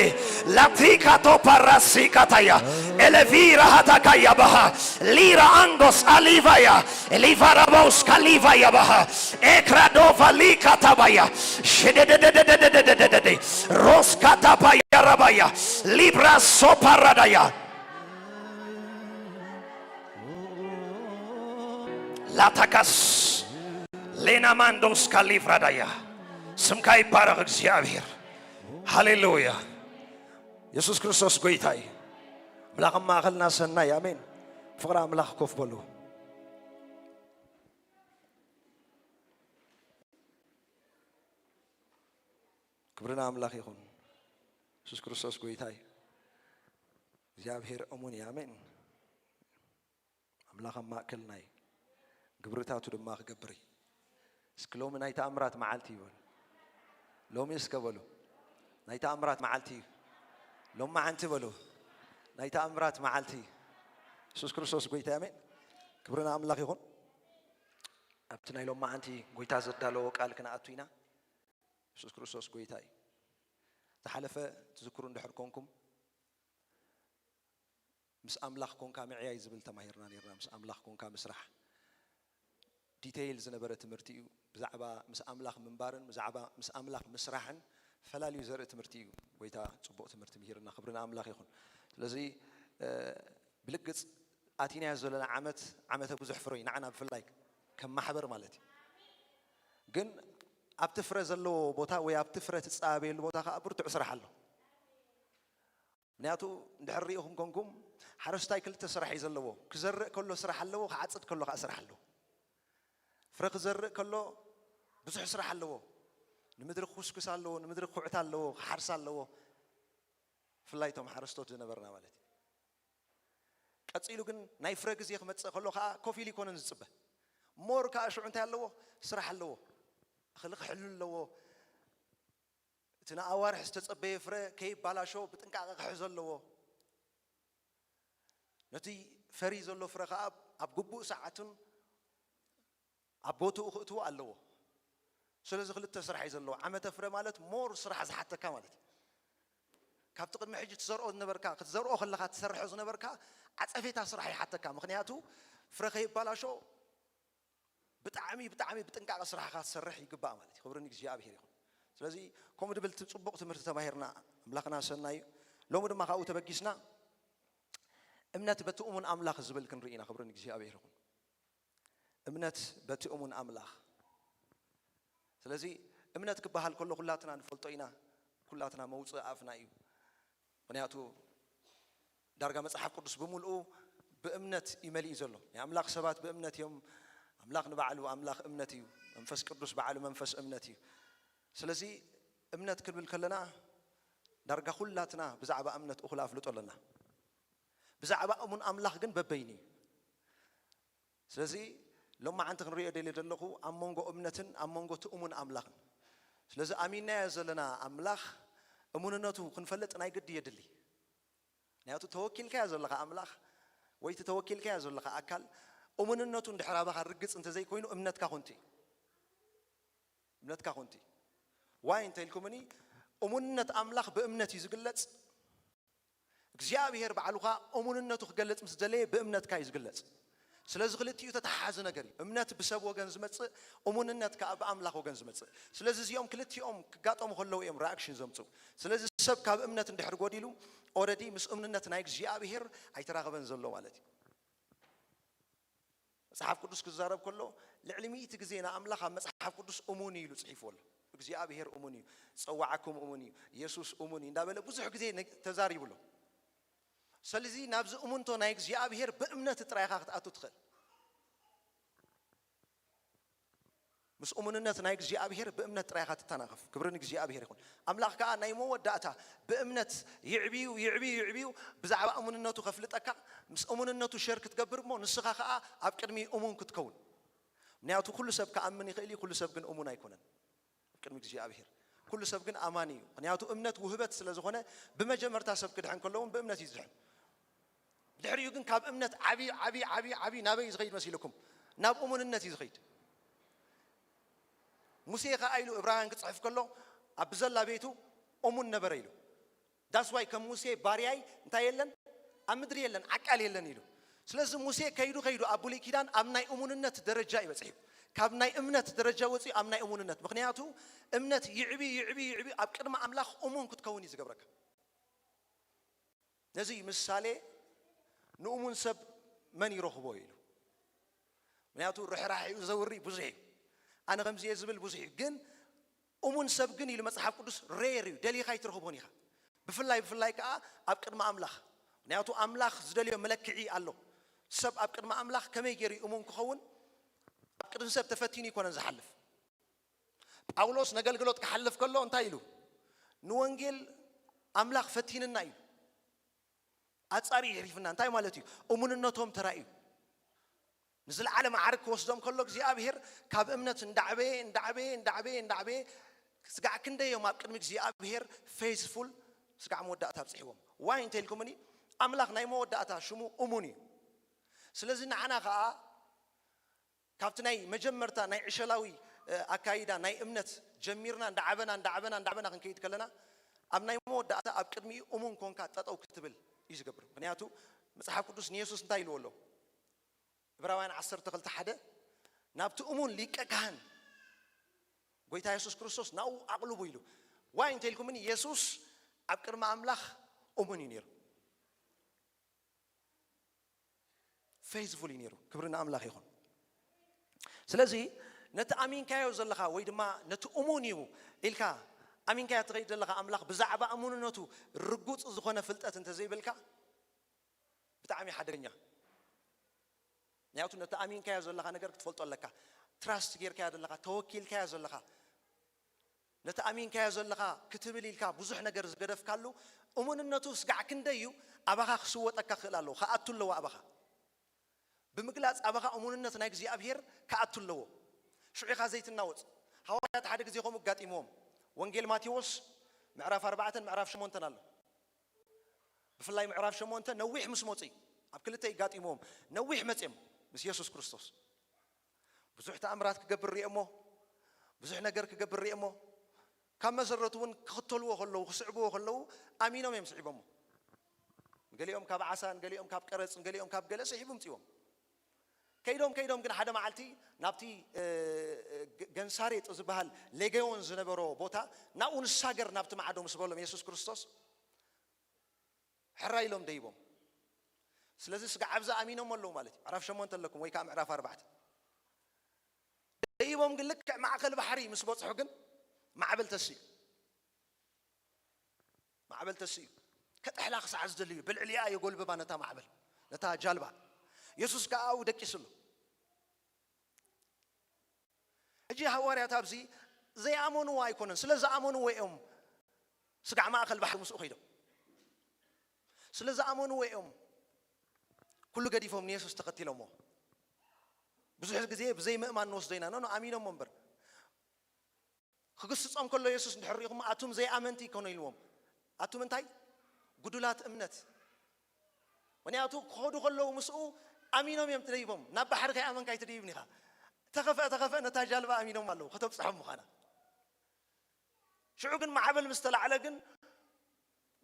ላቲካቶ ፓራሲካታያ ኤሌቪራ ሃታካያ ባሃ ሊራ አንጎስ አሊቫያ ሊቫራባውስ ካሊቫያ ባሃ ኤክራዶቫ ሊካታባያ ሽደደደደደደደደደደ ሮስካታባያ ራባያ ሊብራሶ ፓራዳያ ላታካስ ሌናማንዶስ ካሊፍራዳያ ስምካ ይባረኽ እግዚኣብሔር። ሃሌሉያ። የሱስ ክርስቶስ ጎይታ እዩ። ኣምላኽ ኣብ ማእኸልና ሰናይ። ኣሜን። ፍቕሪ ኣምላኽ ኮፍ በሉ። ክብሪ ንኣምላኽ ይኹን። የሱስ ክርስቶስ ጎይታ እዩ። እግዚኣብሔር እሙን እዩ። ኣሜን። ኣምላኽ ኣብ ማእከልና እዩ፣ ግብርታቱ ድማ ክገብር እዩ። እስኪ ሎሚ ናይ ተኣምራት መዓልቲ እዩ በሉ። ሎሚ እስከ በሉ፣ ናይ ተኣምራት መዓልቲ እዩ። ሎማዓንቲ በሉ፣ ናይ ተኣምራት መዓልቲ እዩ። የሱስ ክርስቶስ ጎይታ እዩ። ኣሜን። ክብሪ ንኣምላኽ ይኹን። ኣብቲ ናይ ሎማዓንቲ ጎይታ ዘዳለዎ ቃል ክንኣቱ ኢና። የሱስ ክርስቶስ ጎይታ እዩ። ዝሓለፈ ትዝክሩ እንድሕር ኮንኩም፣ ምስ ኣምላኽ ኮንካ ምዕያይ ዝብል ተማሂርና ነይርና። ምስ ኣምላኽ ኮንካ ምስራሕ ዲቴይል ዝነበረ ትምህርቲ እዩ። ብዛዕባ ምስ ኣምላኽ ምንባርን ብዛዕባ ምስ ኣምላኽ ምስራሕን ፈላልዩ ዘርኢ ትምህርቲ እዩ። ጎይታ ጽቡቕ ትምህርቲ ምሂርና። ክብሪ ንኣምላኽ ይኹን። ስለዚ፣ እ፣ ብልግጽ ኣቲናዮ ዘለና ዓመት፣ ዓመተ ብዙሕ ፍረ እዩ። ንዓና ብፍላይ ከም ማሕበር ማለት እዩ። ግን ኣብቲ ፍረ ዘለዎ ቦታ ወይ ኣብቲ ፍረ ትጸባበየሉ ቦታ ከኣ ብርቱዕ ስራሕ ኣሎ። ምኽንያቱ እንድሕር ርኢኹም ኮንኩም፣ ሓረስታይ ክልተ ስራሕ እዩ ዘለዎ። ክዘርእ ከሎ ስራሕ ኣለዎ፣ ክዓጽድ ከሎ ከኣ ስራሕ ኣለዎ። ፍረ ክዘርእ ከሎ ብዙሕ ስራሕ ኣለዎ። ንምድሪ ክኹስኩስ ኣለዎ፣ ንምድሪ ክኹዕት ኣለዎ፣ ክሓርስ ኣለዎ። ብፍላይ እቶም ሓረስቶት ዝነበርና ማለት እዩ። ቀጺሉ ግን ናይ ፍረ ግዜ ክመጽእ ከሎ ከኣ ኮፍ ኢሉ ኣይኮነን ዝጽበ። ሞር ከኣ ሽዑ እንታይ ኣለዎ? ስራሕ ኣለዎ። እኽሊ ክሕሉ ኣለዎ። እቲ ንኣዋርሕ ዝተጸበየ ፍረ ከይባላሾ ብጥንቃቐ ክሕዞ ኣለዎ። ነቲ ፈርዩ ዘሎ ፍረ ከኣ ኣብ ግቡእ ሰዓትን ኣብ ቦትኡ ክእትዎ ኣለዎ። ስለዚ ክልተ ስራሕ እዩ ዘለዎ። ዓመተ ፍረ ማለት ሞር ስራሕ ዝሓተካ ማለት እዩ። ካብቲ ቅድሚ ሕጂ ትዘርኦ ዝነበርካ፣ ክትዘርኦ ከለኻ ትሰርሖ ዝነበርካ ዓጸፌታ ስራሕ ይሓተካ። ምኽንያቱ ፍረ ከይባላሾ ብጣዕሚ፣ ብጣዕሚ ብጥንቃቐ ስራሕኻ ክትሰርሕ ይግባእ ማለት እዩ። ክብሪ ንእግዚኣብሔር ይኹን። ስለዚ ከምኡ ድብል እቲ ጽቡቕ ትምህርቲ ተማሂርና፣ ኣምላኽና ሰናይ እዩ። ሎሚ ድማ ካብኡ ተበጊስና እምነት በቲ እሙን ኣምላኽ ዝብል ክንርኢ ኢና። ክብሪ ንእግዚኣብሔር ይኹን። እምነት በቲ እሙን ኣምላኽ። ስለዚ እምነት ክበሃል ከሎ ኩላትና ንፈልጦ ኢና። ኩላትና መውጽኢ ኣፍና እዩ። ምኽንያቱ ዳርጋ መጽሓፍ ቅዱስ ብምልኡ ብእምነት እዩ መሊኡ ዘሎ። ናይ ኣምላኽ ሰባት ብእምነት እዮም። ኣምላኽ ንባዕሉ ኣምላኽ እምነት እዩ። መንፈስ ቅዱስ ባዕሉ መንፈስ እምነት እዩ። ስለዚ እምነት ክንብል ከለና ዳርጋ ኩላትና ብዛዕባ እምነት እኹል ኣፍልጦ ኣለና። ብዛዕባ እሙን ኣምላኽ ግን በበይኑ እዩ። ስለዚ ሎማዓንቲ ክንሪኦ ደልየ ዘለኹ ኣብ መንጎ እምነትን ኣብ መንጎ እቲ እሙን ኣምላኽን። ስለዚ ኣሚናዮ ዘለና ኣምላኽ እሙንነቱ ክንፈልጥ ናይ ግዲ የድሊ። ምክንያቱ ተወኪልካዮ ዘለኻ ኣምላኽ ወይ እቲ ተወኪልካዮ ዘለኻ ኣካል እሙንነቱ እንድሕር ኣባኻ ርግጽ እንተዘይኮይኑ እምነትካ ኮንቲ እዩ። እምነትካ ኮንቲ እዩ። ዋይ እንተ ኢልኩምኒ እሙንነት ኣምላኽ ብእምነት እዩ ዝግለጽ። እግዚኣብሔር ባዕሉ ኸኣ እሙንነቱ ክገልጽ ምስ ደለየ ብእምነትካ እዩ ዝግለጽ። ስለዚ ክልቲኡ ተተሓሓዚ ነገር እዩ። እምነት ብሰብ ወገን ዝመጽእ፣ እሙንነት ከኣ ብኣምላኽ ወገን ዝመጽእ። ስለዚ እዚኦም ክልቲኦም ክጋጠሙ ከለዉ እዮም ሪኣክሽን ዘምጽኡ። ስለዚ ሰብ ካብ እምነት እንድሕር ጎዲሉ ኦረዲ ምስ እሙንነት ናይ እግዚኣብሔር ኣይተራኸበን ዘሎ ማለት እዩ። መጽሓፍ ቅዱስ ክዛረብ ከሎ ልዕሊ ሚእቲ ግዜ ንኣምላኽ ኣብ መጽሓፍ ቅዱስ እሙን እዩ ኢሉ ጽሒፉ ኣሎ። እግዚኣብሔር እሙን እዩ፣ ዝጸዋዓኩም እሙን እዩ፣ የሱስ እሙን እዩ እንዳበለ ብዙሕ ግዜ ነ- ተዛሪቡ ኣሎ። ስለዚ ናብዚ እሙንቶ ናይ እግዚኣብሔር ብእምነት ጥራይ ኢኻ ክትኣቱ ትኽእል። ምስ እሙንነት ናይ እግዚኣብሔር ብእምነት ጥራይ ኢኻ ትተናኸፍ። ክብሪ ንእግዚኣብሔር ይኹን። ኣምላኽ ከኣ ናይ መወዳእታ ብእምነት ይዕብዩ ይዕብዩ ይዕብዩ ብዛዕባ እሙንነቱ ከፍልጠካ፣ ምስ እሙንነቱ ሸር ክትገብር እሞ ንስኻ ከኣ ኣብ ቅድሚ እሙን ክትከውን። ምክንያቱ ኩሉ ሰብ ክኣምን ይኽእል እዩ፣ ኩሉ ሰብ ግን እሙን ኣይኮነን ኣብ ቅድሚ እግዚኣብሔር። ኩሉ ሰብ ግን ኣማኒ እዩ። ምክንያቱ እምነት ውህበት ስለ ዝኾነ ብመጀመርታ ሰብ ክድሕን ከሎ እውን ብእምነት እዩ ዝድሕን። ድሕሪኡ ግን ካብ እምነት ዓብዩ ዓብዩ ዓብዩ ዓብዩ ናበይ እዩ ዝኸይድ መሲልኩም? ናብ እሙንነት እዩ ዝኸይድ። ሙሴ ኸዓ ኢሉ ዕብራውያን ክጽሕፍ ከሎ ኣብ ብዘላ ቤቱ እሙን ነበረ ኢሉ። ዳስዋይ ከም ሙሴ ባርያይ እንታይ የለን ኣብ ምድሪ የለን ዓቃል የለን ኢሉ። ስለዚ ሙሴ ከይዱ ከይዱ ኣብ ብሉይ ኪዳን ኣብ ናይ እሙንነት ደረጃ እዩ በፂሑ። ካብ ናይ እምነት ደረጃ ወፂኡ ኣብ ናይ እሙንነት። ምክንያቱ እምነት ይዕቢ ይዕቢ ይዕቢ ኣብ ቅድሚ ኣምላኽ እሙን ክትከውን እዩ ዝገብረካ። ነዚ ምሳሌ ንእሙን ሰብ መን ይረኽቦ ኢሉ። ምክንያቱ ርሕራሒኡ ዘውሪ ብዙሕ እዩ። ኣነ ከምዚ እየ ዝብል ብዙሕ እዩ። ግን እሙን ሰብ ግን ኢሉ መጽሓፍ ቅዱስ ሬር እዩ። ደሊኻ ኣይትረኽቦን ኢኻ። ብፍላይ ብፍላይ ከኣ ኣብ ቅድሚ ኣምላኽ። ምክንያቱ ኣምላኽ ዝደልዮ መለክዒ ኣሎ። ሰብ ኣብ ቅድሚ ኣምላኽ ከመይ ገይሩ እዩ እሙን ክኸውን? ኣብ ቅድሚ ሰብ ተፈቲኑ ይኮነን ዝሓልፍ። ጳውሎስ ነገልግሎት ክሓልፍ ከሎ እንታይ ኢሉ? ንወንጌል ኣምላኽ ፈቲንና ኢሉ። ኣጻሪ ይሕሪፍና እንታይ ማለት እዩ? እሙንነቶም ተራእዩ። ንዝለዓለ መዓርግ ክወስዶም ከሎ እግዚኣብሔር ካብ እምነት እንዳዕበየ እንዳዕበየ እንዳዕበየ እንዳዕበየ ስጋዕ ክንደዮም ኣብ ቅድሚ እግዚኣብሔር ፌዝፉል ስጋዕ መወዳእታ ኣብፅሕዎም። ዋይ እንተ ኢልኩምኒ ኣምላኽ ናይ መወዳእታ ሽሙ እሙን እዩ። ስለዚ ንዓና ከዓ ካብቲ ናይ መጀመርታ ናይ ዕሸላዊ ኣካይዳ ናይ እምነት ጀሚርና እንዳዓበና እንዳዓበና እንዳዓበና ክንከይድ ከለና ኣብ ናይ መወዳእታ ኣብ ቅድሚኡ እሙን ኮንካ ጠጠው ክትብል እዩ ዝገብር። ምክንያቱ መፅሓፍ ቅዱስ ንየሱስ እንታይ ኢልዎ ኣሎ? ዕብራውያን ዓሰርተ ክልተ ሓደ ናብቲ እሙን ሊቀ ካህን ጎይታ የሱስ ክርስቶስ ናብኡ ኣቕልቡ ኢሉ። ዋይ እንተ ኢልኩምኒ የሱስ ኣብ ቅድሚ ኣምላኽ እሙን እዩ ነይሩ። ፌዝፉል እዩ ነይሩ። ክብሪ ንኣምላኽ ይኹን። ስለዚ ነቲ ኣሚንካዮ ዘለኻ ወይ ድማ ነቲ እሙን እዩ ኢልካ ኣሚንካዮ ትኸይድ ዘለኻ ኣምላኽ ብዛዕባ እሙንነቱ ርጉፅ ዝኾነ ፍልጠት እንተዘይብልካ ብጣዕሚ ሓደገኛ። ምክንያቱ ነቲ ኣሚንካዮ ዘለኻ ነገር ክትፈልጦ ኣለካ። ትራስት ጌርካዮ ዘለኻ ተወኪልካዮ ዘለኻ ነቲ ኣሚንካዮ ዘለኻ ክትብል ኢልካ ብዙሕ ነገር ዝገደፍካሉ እሙንነቱ ስጋዕ ክንደይ እዩ ኣባኻ ክስወጠካ ክኽእል ኣለዎ። ክኣቱ ኣለዎ ኣባኻ። ብምግላጽ ኣባኻ እሙንነት ናይ እግዚኣብሔር ክኣቱ ኣለዎ። ሽዑ ኢኻ ዘይትናወጽ። ሃዋርያት ሓደ ግዜ ከምኡ ኣጋጢምዎም። ወንጌል ማቴዎስ ምዕራፍ ኣርባዕተን ምዕራፍ ሸሞንተን ኣሎ። ብፍላይ ምዕራፍ ሸሞንተ ነዊሕ ምስ መጹ እዩ። ኣብ ክልተ ይጋጢምዎም። ነዊሕ መጽዮም ምስ የሱስ ክርስቶስ ብዙሕ ተኣምራት ክገብር ሪኦሞ፣ ብዙሕ ነገር ክገብር ሪኦሞ። ካብ መሰረቱ እውን ክኽተልዎ ከለዉ ክስዕብዎ ከለዉ ኣሚኖም እዮም ስዒቦሞ። ንገሊኦም ካብ ዓሳ ንገሊኦም ካብ ቀረፅ ንገሊኦም ካብ ገለ ስሒቡ ምፅዎም። ከይዶም ከይዶም ግን ሓደ መዓልቲ ናብቲ ገንሳሬጥ ዝበሃል ሌጌዮን ዝነበሮ ቦታ ናብኡ ንሳገር ናብቲ ማዕዶ ምስ በሎም የሱስ ክርስቶስ ሕራይ ኢሎም ደይቦም። ስለዚ ስጋዕ ኣብዚ ኣሚኖም ኣለዉ ማለት እዩ። ምዕራፍ ሸሞንተ ኣለኩም ወይ ከዓ ምዕራፍ ኣርባዕተ ደይቦም ግን ልክዕ ማእከል ባሕሪ ምስ በፅሑ ግን ማዕበል ተስኡ። ማዕበል ተስኡ። ከጥሕላ ክሳዕ ዝደልዩ ብልዕሊኣ የጎልብባ ነታ ማዕበል ነታ ጃልባ። የሱስ ከዓ ኣብኡ ደቂሱ ኣሎ። ሕጂ ሃዋርያት ኣብዚ ዘይኣመንዎ ኣይኮነን፣ ስለ ዝኣመንዎ እዮም ስጋዕ ማእከል ባሕሪ ምስኡ ከይዶም ስለ ዝኣመንዎ እዮም ኩሉ ገዲፎም ንየሱስ ተኸቲሎምዎ። ብዙሕ ግዜ ብዘይ ምእማን ንወስዶ ኢና። ኖ፣ ኖ፣ ኣሚኖሞ እምበር። ክግስጾም ከሎ የሱስ እንድሕር ርኢኹም፣ ኣቱም ዘይኣመንቲ ይኮነ ኢልዎም። ኣቱም እንታይ? ጉዱላት እምነት። ምክንያቱ ክኸዱ ከለዉ ምስኡ ኣሚኖም እዮም ትደይቦም። ናብ ባሕሪ ከይኣመንካ ኣይትድይብን ኢኻ። ተኸፍአ ተኸፍአ ነታ ጃልባ ኣሚኖም ኣለዉ ከተብጽሖም ምዃና። ሽዑ ግን ማዕበል ምስ ተላዕለ ግን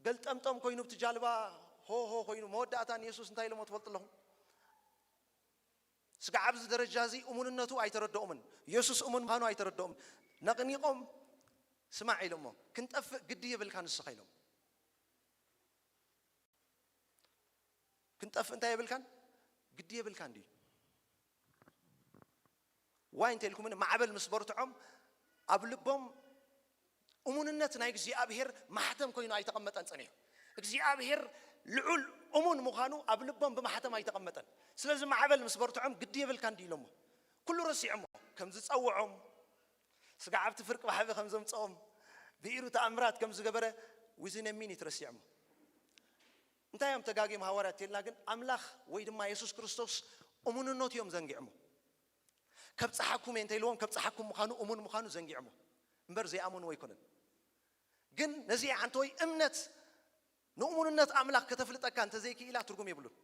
ገልጠምጠም ኮይኑ ብቲ ጃልባ ሆ ሆ ኮይኑ መወዳእታ ንየሱስ እንታይ ኢሎሞ ትፈልጡ ኣለኹም? ስጋዕ ኣብዚ ደረጃ እዚ እሙንነቱ ኣይተረድኦምን። የሱስ እሙን ምዃኑ ኣይተረድኦም። ነቕኒቖም ስማዕ ኢሎሞ። ክንጠፍእ ግዲ የብልካ ንስኻ ኢሎም። ክንጠፍእ እንታይ የብልካን? ግዲ የብልካን ድዩ? ዋይ እንተ ኢልኩምን ማዕበል ምስ በርትዖም ኣብ ልቦም እሙንነት ናይ እግዚኣብሔር ማሕተም ኮይኑ ኣይተቐመጠን ጸኒሑ። እግዚኣብሔር ልዑል እሙን ምዃኑ ኣብ ልቦም ብማሕተም ኣይተቐመጠን። ስለዚ ማዕበል ምስ በርትዖም ግዲ የብልካን ድዩ ኢሎሞ። ኩሉ ረሲዖሞ። ከም ዝጸውዖም፣ ስጋዕ ኣብቲ ፍርቂ ባሕሪ ከም ዘምጽኦም፣ ብኢዱ ተኣምራት ከም ዝገበረ within a minute ረሲዖሞ። እንታይ እዮም ተጋግዮም ሃዋርያት ተልና ግን ኣምላኽ ወይ ድማ የሱስ ክርስቶስ እሙንነቱ እዮም ዘንጊዖሞ። ከብጽሓኩም እየ እንተ ኢልዎም ከብጽሓኩም ምዃኑ እሙን ምዃኑ ዘንጊዖሞ እምበር ዘይኣመንዎ ኣይኮነን። ግን ነዚ ዓንተወይ እምነት ንእሙንነት ኣምላኽ ከተፍልጠካ እንተዘይክኢላ ትርጉም የብሉን።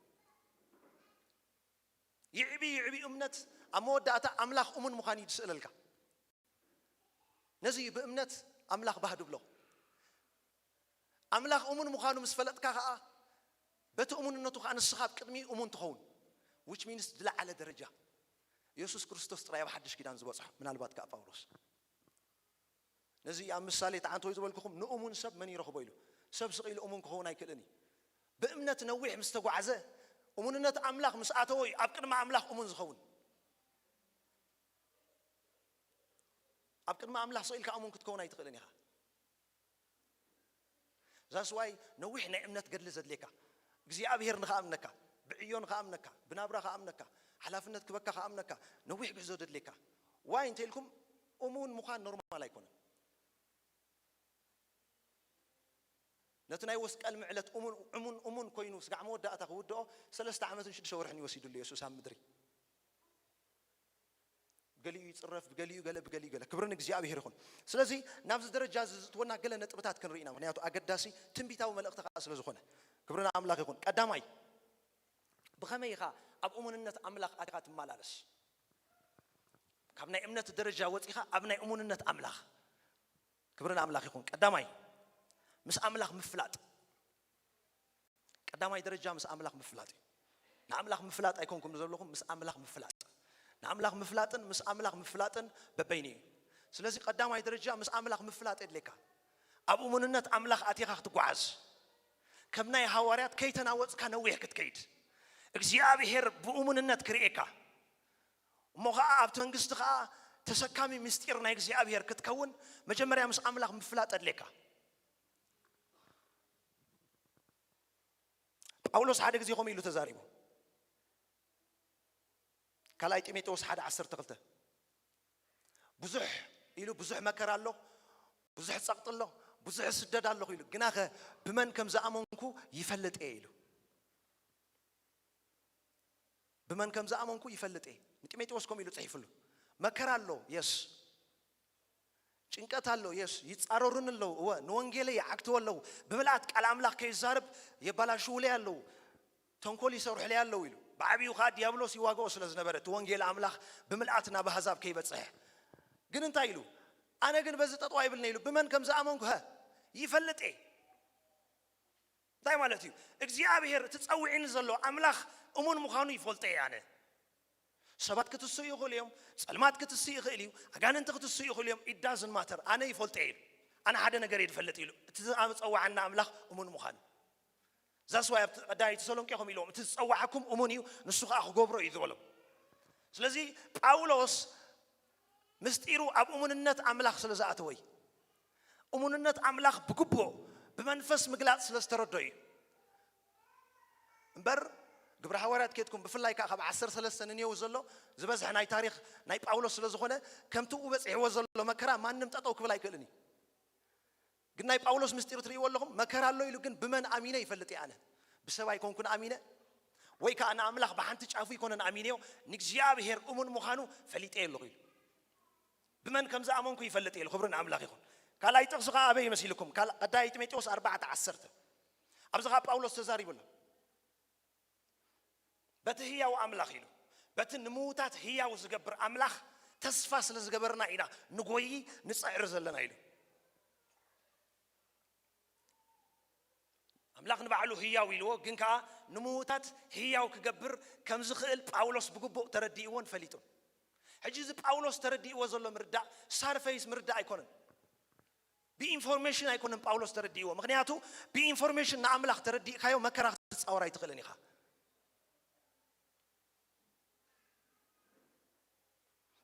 ይዕቢ ይዕቢ እምነት ኣብ መወዳእታ ኣምላኽ እሙን ምዃኑ እዩ ዝስእለልካ። ነዚ እዩ ብእምነት ኣምላኽ ባህ ድብሎ። ኣምላኽ እሙን ምዃኑ ምስ ፈለጥካ ኸዓ በቲ እሙንነቱ ኸዓ ንስኻ ኣብ ቅድሚኡ እሙን ትኸውን። Which means ዝለዓለ ደረጃ። የሱስ ክርስቶስ ጥራይ ኣብ ሓድሽ ኪዳን ዝበጽሖ፣ ምናልባት ከኣ ጳውሎስ። ነዚ ኣብ ምሳሌ ተዓንተወይ ዝበልኩኹም ንእሙን ሰብ መን ይረኽቦ ኢሉ። ሰብ ስቕ ኢሉ እሙን ክኸውን ኣይክእልን እዩ። ብእምነት ነዊሕ ምስ ተጓዕዘ እሙንነት ኣምላኽ ምስ ኣተወ እዩ ኣብ ቅድሚ ኣምላኽ እሙን ዝኸውን። ኣብ ቅድሚ ኣምላኽ ስቕ ኢልካ እሙን ክትከውን ኣይትኽእልን ኢኻ። ዛስዋይ ነዊሕ ናይ እምነት ገድሊ ዘድልየካ እግዚኣብሔር ንኽኣምነካ ብዕዮ ንኽኣምነካ ብናብራ ክኣምነካ ሓላፍነት ክበካ ክኣምነካ ነዊሕ ግሕዞ ዘድልየካ ዋይ እንተ ኢልኩም እሙን ምዃን ኖርማል ኣይኮነን። ነቲ ናይ ወስቀል ምዕለት እሙን እሙን እሙን ኮይኑ ስጋዕ መወዳእታ ክውድኦ ሰለስተ ዓመትን ሽዱሽተ ወርሕን ይወሲዱሉ የሱስ ኣብ ምድሪ። ብገሊኡ ይጽረፍ፣ ብገሊኡ ገለ፣ ብገሊኡ ገለ። ክብሪ ንእግዚኣብሔር ይኹን። ስለዚ ናብዚ ደረጃ እዚ ዝእትወና ገለ ነጥብታት ክንርኢ ኢና። ምክንያቱ ኣገዳሲ ትንቢታዊ መልእኽቲ ከኣ ስለ ዝኾነ። ክብሪ ንኣምላኽ ይኹን። ቀዳማይ፣ ብኸመይ ኢኻ ኣብ እሙንነት ኣምላኽ ኣቲኻ ትመላለስ? ካብ ናይ እምነት ደረጃ ወጺኻ ኣብ ናይ እሙንነት ኣምላኽ። ክብሪ ንኣምላኽ ይኹን። ቀዳማይ፣ ምስ ኣምላኽ ምፍላጥ። ቀዳማይ ደረጃ ምስ ኣምላኽ ምፍላጥ እዩ። ንኣምላኽ ምፍላጥ ኣይኮንኩም ዘለኹም፣ ምስ ኣምላኽ ምፍላጥ። ንኣምላኽ ምፍላጥን ምስ ኣምላኽ ምፍላጥን በበይኑ እዩ። ስለዚ ቀዳማይ ደረጃ ምስ ኣምላኽ ምፍላጥ የድልየካ። ኣብ እሙንነት ኣምላኽ ኣቲኻ ክትጓዓዝ። ከም ናይ ሃዋርያት ከይተናወጽካ ነዊሕ ክትከይድ። እግዚኣብሔር ብእሙንነት ክርእየካ። እሞ ኸዓ ኣብቲ መንግስቲ ኸዓ ተሰካሚ ምስጢር ናይ እግዚኣብሔር ክትከውን መጀመርያ ምስ ኣምላኽ ምፍላጥ የድልየካ። ጳውሎስ ሓደ ግዜ ከምኡ ኢሉ ተዛሪቡ። ካልኣይ ጢሞቴዎስ ሓደ ዓሰርተ ክልተ ብዙሕ ኢሉ ብዙሕ መከራ ኣሎ፣ ብዙሕ ጸቕጢ ኣሎ፣ ብዙሕ ስደት ኣለኹ ኢሉ ግናኸ ብመን ከም ዝኣመንኩ ይፈልጥ እየ ኢሉ። ብመን ከም ዝኣመንኩ ይፈልጥ እየ። ንጢሞቴዎስ ከምኡ ኢሉ ጽሒፍሉ። መከራ ኣሎ፣ የስ። ጭንቀት ኣሎ፣ የስ። ይጻረሩን ኣለዉ፣ እወ። ንወንጌለይ ይዓግትዎ ኣለዉ። ብምልኣት ቃል ኣምላኽ ከይዛረብ የባላሽውለይ ኣለዉ። ተንኮል ይሰርሑለይ ኣለዉ ኢሉ። ብዓቢኡ ኸኣ ዲያብሎስ ይዋግኦ ስለ ዝነበረ፣ እቲ ወንጌል ኣምላኽ ብምልኣት ናብ ኣህዛብ ከይበጽሕ። ግን እንታይ ኢሉ? ኣነ ግን በዚ ጠጠው ኣይብልነ ኢሉ። ብመን ከም ዝኣመንኩ፣ ሀ? ይፈልጥ እየ። እንታይ ማለት እዩ? እግዚኣብሔር እቲ ጸዊዕኒ ዘሎ ኣምላኽ እሙን ምዃኑ ይፈልጦ እየ ኣነ። ሰባት ክትስኡ ይኽእሉ እዮም፣ ጸልማት ክትስኡ ይኽእል እዩ፣ ኣጋንንቲ ክትስኡ ይኽእሉ እዮም። It doesn't matter። ኣነ ይፈልጦ እየ ኢሉ። ኣነ ሓደ ነገር እየ ዝፈልጥ ኢሉ። እቲ ዝጸዋዓና ኣምላኽ እሙን ምዃኑ። ዛስዋይ ኣብቲ ቀዳማይ ተሰሎንቄ ከምኡ ኢልዎም፣ እቲ ዝጸዋዓኩም እሙን እዩ፣ ንሱ ኸኣ ክገብሮ እዩ ዝበሎም። ስለዚ ጳውሎስ ምስጢሩ ኣብ እሙንነት ኣምላኽ ስለ ዝኣተወ እዩ። እሙንነት ኣምላኽ ብግቡእ ብመንፈስ ምግላጽ ስለ ዝተረዶ እዩ። እምበር ግብረ ሃዋርያት ኬድኩም ብፍላይ ከኣ ካብ ዓሰርተ ሰለስተ ንኔው ዘሎ ዝበዝሐ ናይ ታሪኽ ናይ ጳውሎስ ስለ ዝኾነ ከምቲ ኡ በጺሕዎ ዘሎ መከራ ማንም ጠጠው ክብል ኣይክእልን እዩ። ግን ናይ ጳውሎስ ምስጢር ትርእይዎ ኣለኹም። መከራ ኣሎ ኢሉ ግን ብመን ኣሚነ ይፈልጥ እየ ኣነ? ብሰብ ኣይኮንኩን ኣሚነ፣ ወይ ከዓ ንኣምላኽ ብሓንቲ ጫፉ ኣይኮነን ኣሚንዮ፣ ንእግዚኣብሔር እሙን ምዃኑ ፈሊጠ ኣለኹ ኢሉ። ብመን ከም ዝኣመንኩ ይፈልጥ እየ ኢሉ። ክብሪ ንኣምላኽ ይኹን። ካልኣይ ጥቕሲ ከዓ ኣበይ ይመሲልኩም? ካል-፣ ቀዳማይ ጢሞቴዎስ ኣርባዕተ ዓሰርተ። ኣብዚ ከዓ ጳውሎስ ተዛሪቡ ኣሎ። በቲ ህያው ኣምላኽ ኢሉ፣ በቲ ንምዉታት ህያው ዝገብር ኣምላኽ ተስፋ ስለ ዝገበርና ኢና ንጎዪ ንጽዕር ዘለና ኢሉ። ኣምላኽ ንባዕሉ ህያው ኢልዎ፣ ግን ከኣ ንምዉታት ህያው ክገብር ከም ዝኽእል ጳውሎስ ብግቡእ ተረዲእዎን ፈሊጡን። ሕጂ እዚ ጳውሎስ ተረዲእዎ ዘሎ ምርዳእ ሳርፈይስ ምርዳእ ኣይኮነን። ብኢንፎርሜሽን ኣይኮነን ጳውሎስ ተረዲእዎ። ምኽንያቱ ብኢንፎርሜሽን ንኣምላኽ ተረዲእካዮ መከራ ክትጻወር ኣይትኽእልን ኢኻ።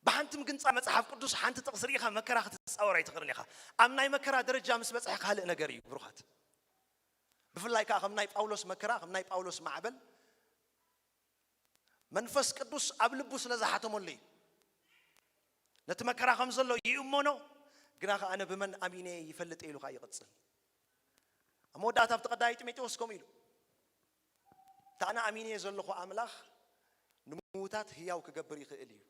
ብሓንቲ ምግንጻ መጽሓፍ ቅዱስ ሓንቲ ጥቕሲ ርኢኻ መከራ ክትጻወር ኣይትኽእልን ኢኻ። ኣብ ናይ መከራ ደረጃ ምስ በጽሐ ካልእ ነገር እዩ ብሩኻት። ብፍላይ ከኣ ከም ናይ ጳውሎስ መከራ፣ ከም ናይ ጳውሎስ ማዕበል መንፈስ ቅዱስ ኣብ ልቡ ስለ ዝሓተመሉ እዩ። ነቲ መከራ ከም ዘሎ ይእመኖ፣ ግና ከኣ ኣነ ብመን ኣሚነ ይፈልጥ ኢሉ ከኣ ይቕጽል። ኣብ መወዳእታ ኣብቲ ቀዳማይ ጢሞቴዎስ ከምኡ ኢሉ፣ "እቲ ኣነ ኣሚንዮ ዘለኹ ኣምላኽ ንምዉታት ህያው ክገብር ይኽእል እዩ።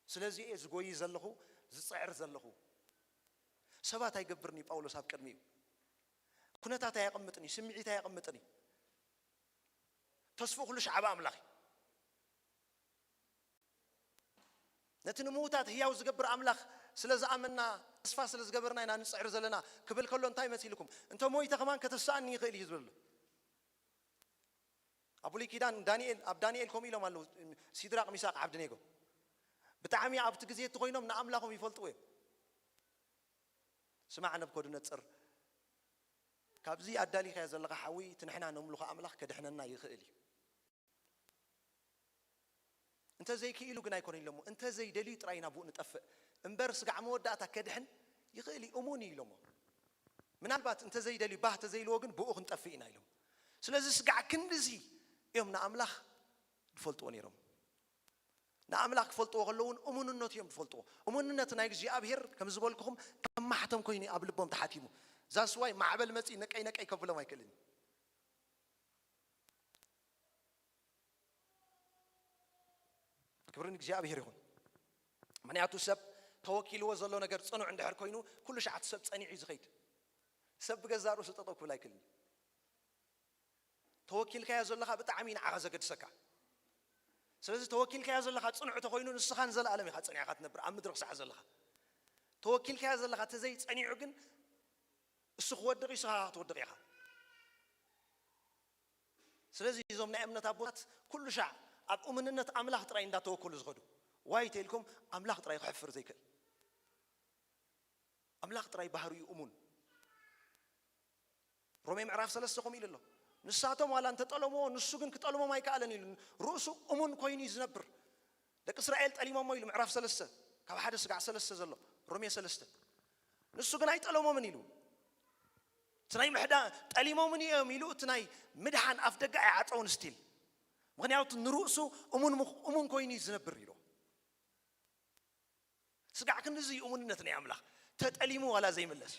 ስለዚ እየ ዝጎዪ ዘለኹ፣ ዝጽዕር ዘለኹ። ሰባት ኣይገብርን እዩ ጳውሎስ ኣብ ቅድሚኡ። ኩነታት ኣየቕምጥን እዩ፣ ስምዒት ኣየቕምጥን እዩ። ተስፍኡ ኩሉ ሻዕ ኣብ ኣምላኽ እዩ። ነቲ ንምዉታት ህያው ዝገብር ኣምላኽ ስለ ዝኣመንና፣ ተስፋ ስለ ዝገበርና ኢና ንጽዕር ዘለና" ክብል ከሎ እንታይ መሲልኩም? "እንተ ሞይተ ከማን ከተስኣኒ ይኽእል እዩ" ዝብል ኣሎ። ኣብ ብሉይ ኪዳን ዳንኤል፣ ኣብ ዳንኤል ከምኡ ኢሎም ኣለዉ። ሲድራቅ፣ ሚሳቅ፣ ዓብድኔጎ ብጣዕሚ ኣብቲ ግዜ እቲ ኮይኖም ንኣምላኾም ይፈልጥዎ እዮም። "ስማዕ ነብኮድነጽር፣ ካብዚ ኣዳሊኻዮ ዘለኻ ሓዊ እቲ ንሕና ነምልኾ ኣምላኽ ከድሕነና ይኽእል እዩ። እንተ ዘይክኢሉ ግን ኣይኮነን" ኢሎሞ። "እንተ ዘይደልዩ ጥራይ ኢና ብኡ ንጠፍእ እምበር ስጋዕ መወዳእታ ከድሕን ይኽእል እዩ፣ እሙን እዩ" ኢሎሞ። "ምናልባት እንተ ዘይደልዩ፣ ባህ እንተ ዘይልዎ ግን ብኡ ክንጠፍእ ኢና" ኢሎም። ስለዚ ስጋዕ ክንድዚ እዮም ንኣምላኽ ዝፈልጥዎ ነይሮም። ንኣምላኽ ክፈልጥዎ ከለዉ እውን እሙንነቱ እዮም ዝፈልጥዎ። እሙንነት ናይ እግዚኣብሔር ከም ዝበልኩኹም ከም ማሕተም ኮይኑ ኣብ ልቦም ተሓቲሙ። ዛስዋይ ማዕበል መጺ ነቀይ ነቀይ ከብሎም ኣይክእልን እዩ። ክብሪ ንእግዚኣብሔር ይኹን። ምኽንያቱ ሰብ ተወኪልዎ ዘሎ ነገር ጽኑዕ እንድሕር ኮይኑ፣ ኩሉ ሸዓት ሰብ ጸኒዑ እዩ ዝኸይድ። ሰብ ብገዛእ ርእሱ ጠጠው ክብል ኣይክእልን። ተወኪልካዮ ዘለኻ ብጣዕሚ ንዓኻ ዘገድሰካ። ስለዚ ተወኪልካዮ ዘለኻ ጽኑዕ ተኾይኑ፣ ንስኻ ንዘለኣለም ኢኻ ጸኒዕካ ትነብር ኣብ ምድሪ ክሳዕ ዘለኻ። ተወኪልካዮ ዘለኻ ተዘይጸኒዑ ግን፣ እሱ ክወድቕ እዩ፣ ንስኻ ክትወድቕ ኢኻ። ስለዚ እዞም ናይ እምነት ኣቦታት ኩሉ ሻዕ ኣብ እሙንነት ኣምላኽ ጥራይ እንዳተወከሉ ዝኸዱ፣ ዋይ ተኢልኩም ኣምላኽ ጥራይ ክሕፍር ዘይክእል። ኣምላኽ ጥራይ ባህሪኡ እሙን። ሮሜ ምዕራፍ ሰለስተ ከምኡ ኢሉ ኣሎ። ንሳቶም ዋላ እንተጠለምዎ፣ ንሱ ግን ክጠልሞም ኣይከኣለን ኢሉ። ርእሱ እሙን ኮይኑ እዩ ዝነብር። ደቂ እስራኤል ጠሊሞሞ ኢሉ ምዕራፍ ሰለስተ፣ ካብ ሓደ ስጋዕ ሰለስተ ዘሎ፣ ሮሜ ሰለስተ። ንሱ ግን ኣይጠለሞምን ኢሉ። እቲ ናይ ምሕዳ-፣ ጠሊሞምን እዮም ኢሉ፣ እቲ ናይ ምድሓን ኣፍ ደገ ኣይዓጸውን ስቲል። ምኽንያቱ ንርእሱ እሙን ምኽ-፣ እሙን ኮይኑ እዩ ዝነብር ኢሉ። ስጋዕ ክንድዚ እዩ እሙንነት ናይ ኣምላኽ። ተጠሊሙ ዋላ ዘይምለስ።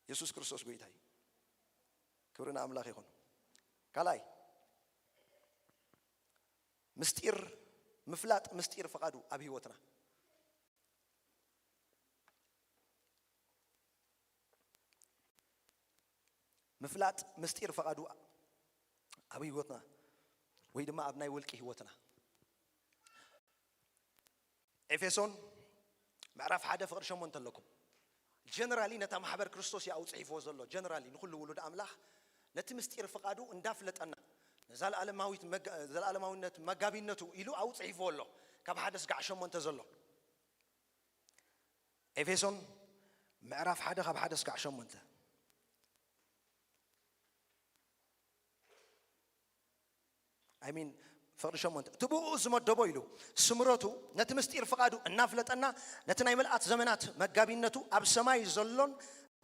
የሱስ ክርስቶስ ጎይታ እዩ። ክብሪ ንኣምላኽ ይኹን። ካልኣይ፣ ምስጢር ምፍላጥ፣ ምስጢር ፍቓዱ ኣብ ህይወትና። ምፍላጥ ምስጢር ፍቓዱ ኣብ ህይወትና ወይ ድማ ኣብ ናይ ውልቂ ህይወትና። ኤፌሶን ምዕራፍ ሓደ ፍቕዲ ሸሞንተ ኣለኩም። ጀነራሊ ነታ ማሕበር ክርስቶስ እዩ ኣውጽሒፍዎ ዘሎ። ጀነራሊ ንኹሉ ውሉድ ኣምላኽ ነቲ ምስጢር ፍቓዱ እንዳፍለጠና ንዘለኣለማዊት መጋ-፣ ዘለኣለማዊነት መጋቢነቱ ኢሉ ኣውጽሒፍዎ ኣሎ። ካብ ሓደ ስጋዕ ሸሞንተ ዘሎ። ኤፌሶን ምዕራፍ ሓደ ካብ ሓደ ስጋዕ ሸሞንተ። I mean፣ ፍቕዲ ሸሞንተ። እቲ ብኡ ዝመደቦ ኢሉ ስምረቱ ነቲ ምስጢር ፍቓዱ እናፍለጠና ነቲ ናይ ምልኣት ዘመናት መጋቢነቱ ኣብ ሰማይ ዘሎን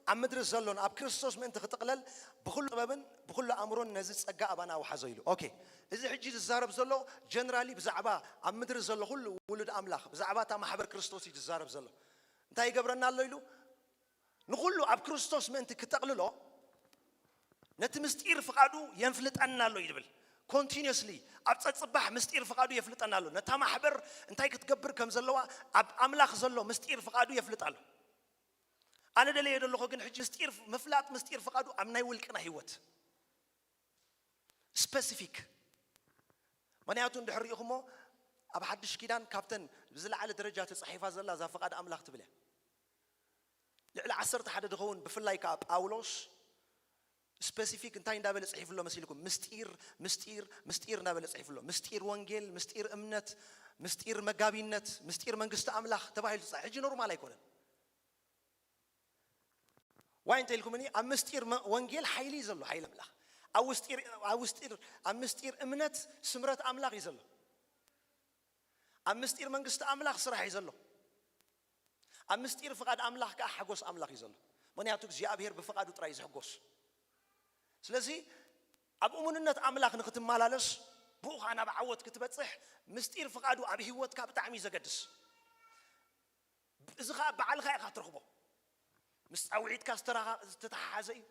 ኣብ ምድሪ ዘሎን ኣብ ክርስቶስ ምእንቲ ክጥቕለል ብኹሉ ጥበብን ብኹሉ ኣእምሮን ነዚ ጸጋ ኣባና ኣውሓዞ ኢሉ። ኦኬ፣ እዚ ሕጂ ዝዛረብ ዘሎ ጀነራሊ ብዛዕባ ኣብ ምድሪ ዘሎ ኩሉ ውሉድ ኣምላኽ፣ ብዛዕባ እታ ማሕበር ክርስቶስ እዩ ዝዛረብ ዘሎ። እንታይ ይገብረና ኣሎ ኢሉ? ንኹሉ ኣብ ክርስቶስ ምእንቲ ክጠቕልሎ ነቲ ምስጢር ፍቓዱ የንፍልጠና ኣሎ እዩ ዝብል። ኮንቲኒስሊ ኣብ ጸጽባሕ ምስጢር ፍቓዱ የፍልጠና ኣሎ። ነታ ማሕበር እንታይ ክትገብር ከም ዘለዋ ኣብ ኣምላኽ ዘሎ ምስጢር ፍቓዱ የፍልጣ ኣሎ። ኣነ ደለየ ዘለኹ ግን ሕጂ ምስጢር ምፍላጥ ምስጢር ፍቓዱ ኣብ ናይ ውልቅና ህይወት ስፔሲፊክ። ምክንያቱ እንድሕር ሪኢኹሞ ኣብ ሓድሽ ኪዳን ካብተን ብዝለዓለ ደረጃ ተጻሒፋ ዘላ እዛ ፍቓድ ኣምላኽ ትብል እያ። ልዕሊ ዓሰርተ ሓደ ዝኸውን ብፍላይ ከዓ ጳውሎስ ስፔሲፊክ እንታይ እንዳበለ ጽሒፉ ኣሎ መሲልኩም? ምስጢር፣ ምስጢር፣ ምስጢር እንዳበለ ጽሒፉ ኣሎ። ምስጢር ወንጌል፣ ምስጢር እምነት፣ ምስጢር መጋቢነት፣ ምስጢር መንግስቲ ኣምላኽ ተባሂሉ ዝጸ-፣ ሕጂ ኖርማል ኣይኮነን። ዋይ እንተ ኢልኩምኒ ኣብ ምስጢር መ-፣ ወንጌል ሓይሊ እዩ ዘሎ፣ ሓይሊ ኣምላኽ። ኣብ ውስጢር፣ ኣብ ውስጢር፣ ኣብ ምስጢር እምነት ስምረት ኣምላኽ እዩ ዘሎ። ኣብ ምስጢር መንግስቲ ኣምላኽ ስራሕ እዩ ዘሎ። ኣብ ምስጢር ፍቓድ ኣምላኽ ከዓ ሓጎስ ኣምላኽ እዩ ዘሎ። ምክንያቱ እግዚኣብሔር ብፍቓዱ ጥራይ እዩ ዝሕጎስ። ስለዚ ኣብ እሙንነት ኣምላኽ ንክትመላለስ ብኡ ከዓ ናብ ዓወት ክትበጽሕ ምስጢር ፍቓዱ ኣብ ህይወትካ ብጣዕሚ እዩ ዘገድስ። እዚ ከዓ ባዕልኻ ኢኻ ትረኽቦ። ምስ ጻውዒትካ ዝተራኻ-፣ ዝተተሓሓዘ እዩ።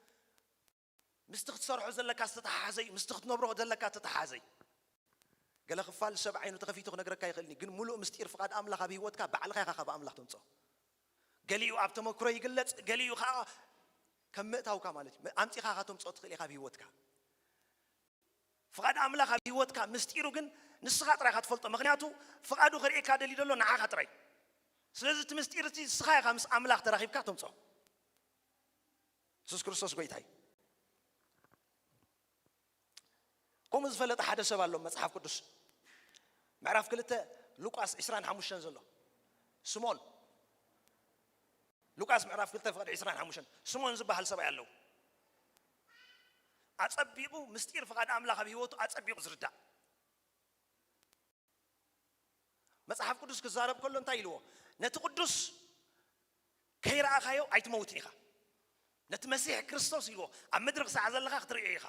ምስቲ ክትሰርሖ ዘለካ ዝተተሓሓዘ እዩ። ምስቲ ክትነብሮ ዘለካ ዝተተሓሓዘ እዩ። ገለ ክፋል ሰብ ዓይኑ ተኸፊቱ ክነግረካ ይኽእል እዩ፣ ግን ሙሉእ ምስጢር ፍቓድ ኣምላኽ ኣብ ህይወትካ ባዕልኻ ኢኻ ካብ ኣምላኽ ተምጽኦ። ገሊኡ ኣብ ተመክሮ ይግለጽ፣ ገሊኡ ከዓ ከም ምእታውካ ማለት እዩ። ኣምጺኻ ኢኻ ተምጽኦ ትኽእል ኢኻ ኣብ ህይወትካ። ፍቓድ ኣምላኽ ኣብ ህይወትካ ምስጢሩ ግን ንስኻ ጥራይ ኢኻ ትፈልጦ። ምኽንያቱ ፍቓዱ ከርእየካ ደልዩ ዘሎ ንዓኻ ጥራይ። ስለዚ እቲ ምስጢር እቲ ንስኻ ኢኻ ምስ ኣምላኽ ተራኺብካ ተምጽኦ። የሱስ ክርስቶስ ጎይታ እዩ። ከምኡ ዝፈለጠ ሓደ ሰብ ኣሎ መጽሓፍ ቅዱስ። ምዕራፍ ክልተ ሉቃስ ዕስራን ሓሙሽተን ዘሎ ስምኦን። ሉቃስ ምዕራፍ ክልተ ፍቕዲ ዕስራን ሓሙሽተን። ስምኦን ዝበሃል ሰብኣይ ኣለዉ። ኣጸቢቑ ምስጢር ፍቓድ ኣምላኽ ኣብ ህይወቱ ኣጸቢቑ ዝርዳእ። መጽሓፍ ቅዱስ ክዛረብ ከሎ እንታይ ኢልዎ? ነቲ ቅዱስ ከይረኣኻዮ ኣይትመውትን ኢኻ። ነቲ መሲሕ ክርስቶስ ኢልዎ ኣብ ምድሪ ክሳዕ ዘለኻ ክትርእዮ ኢኻ።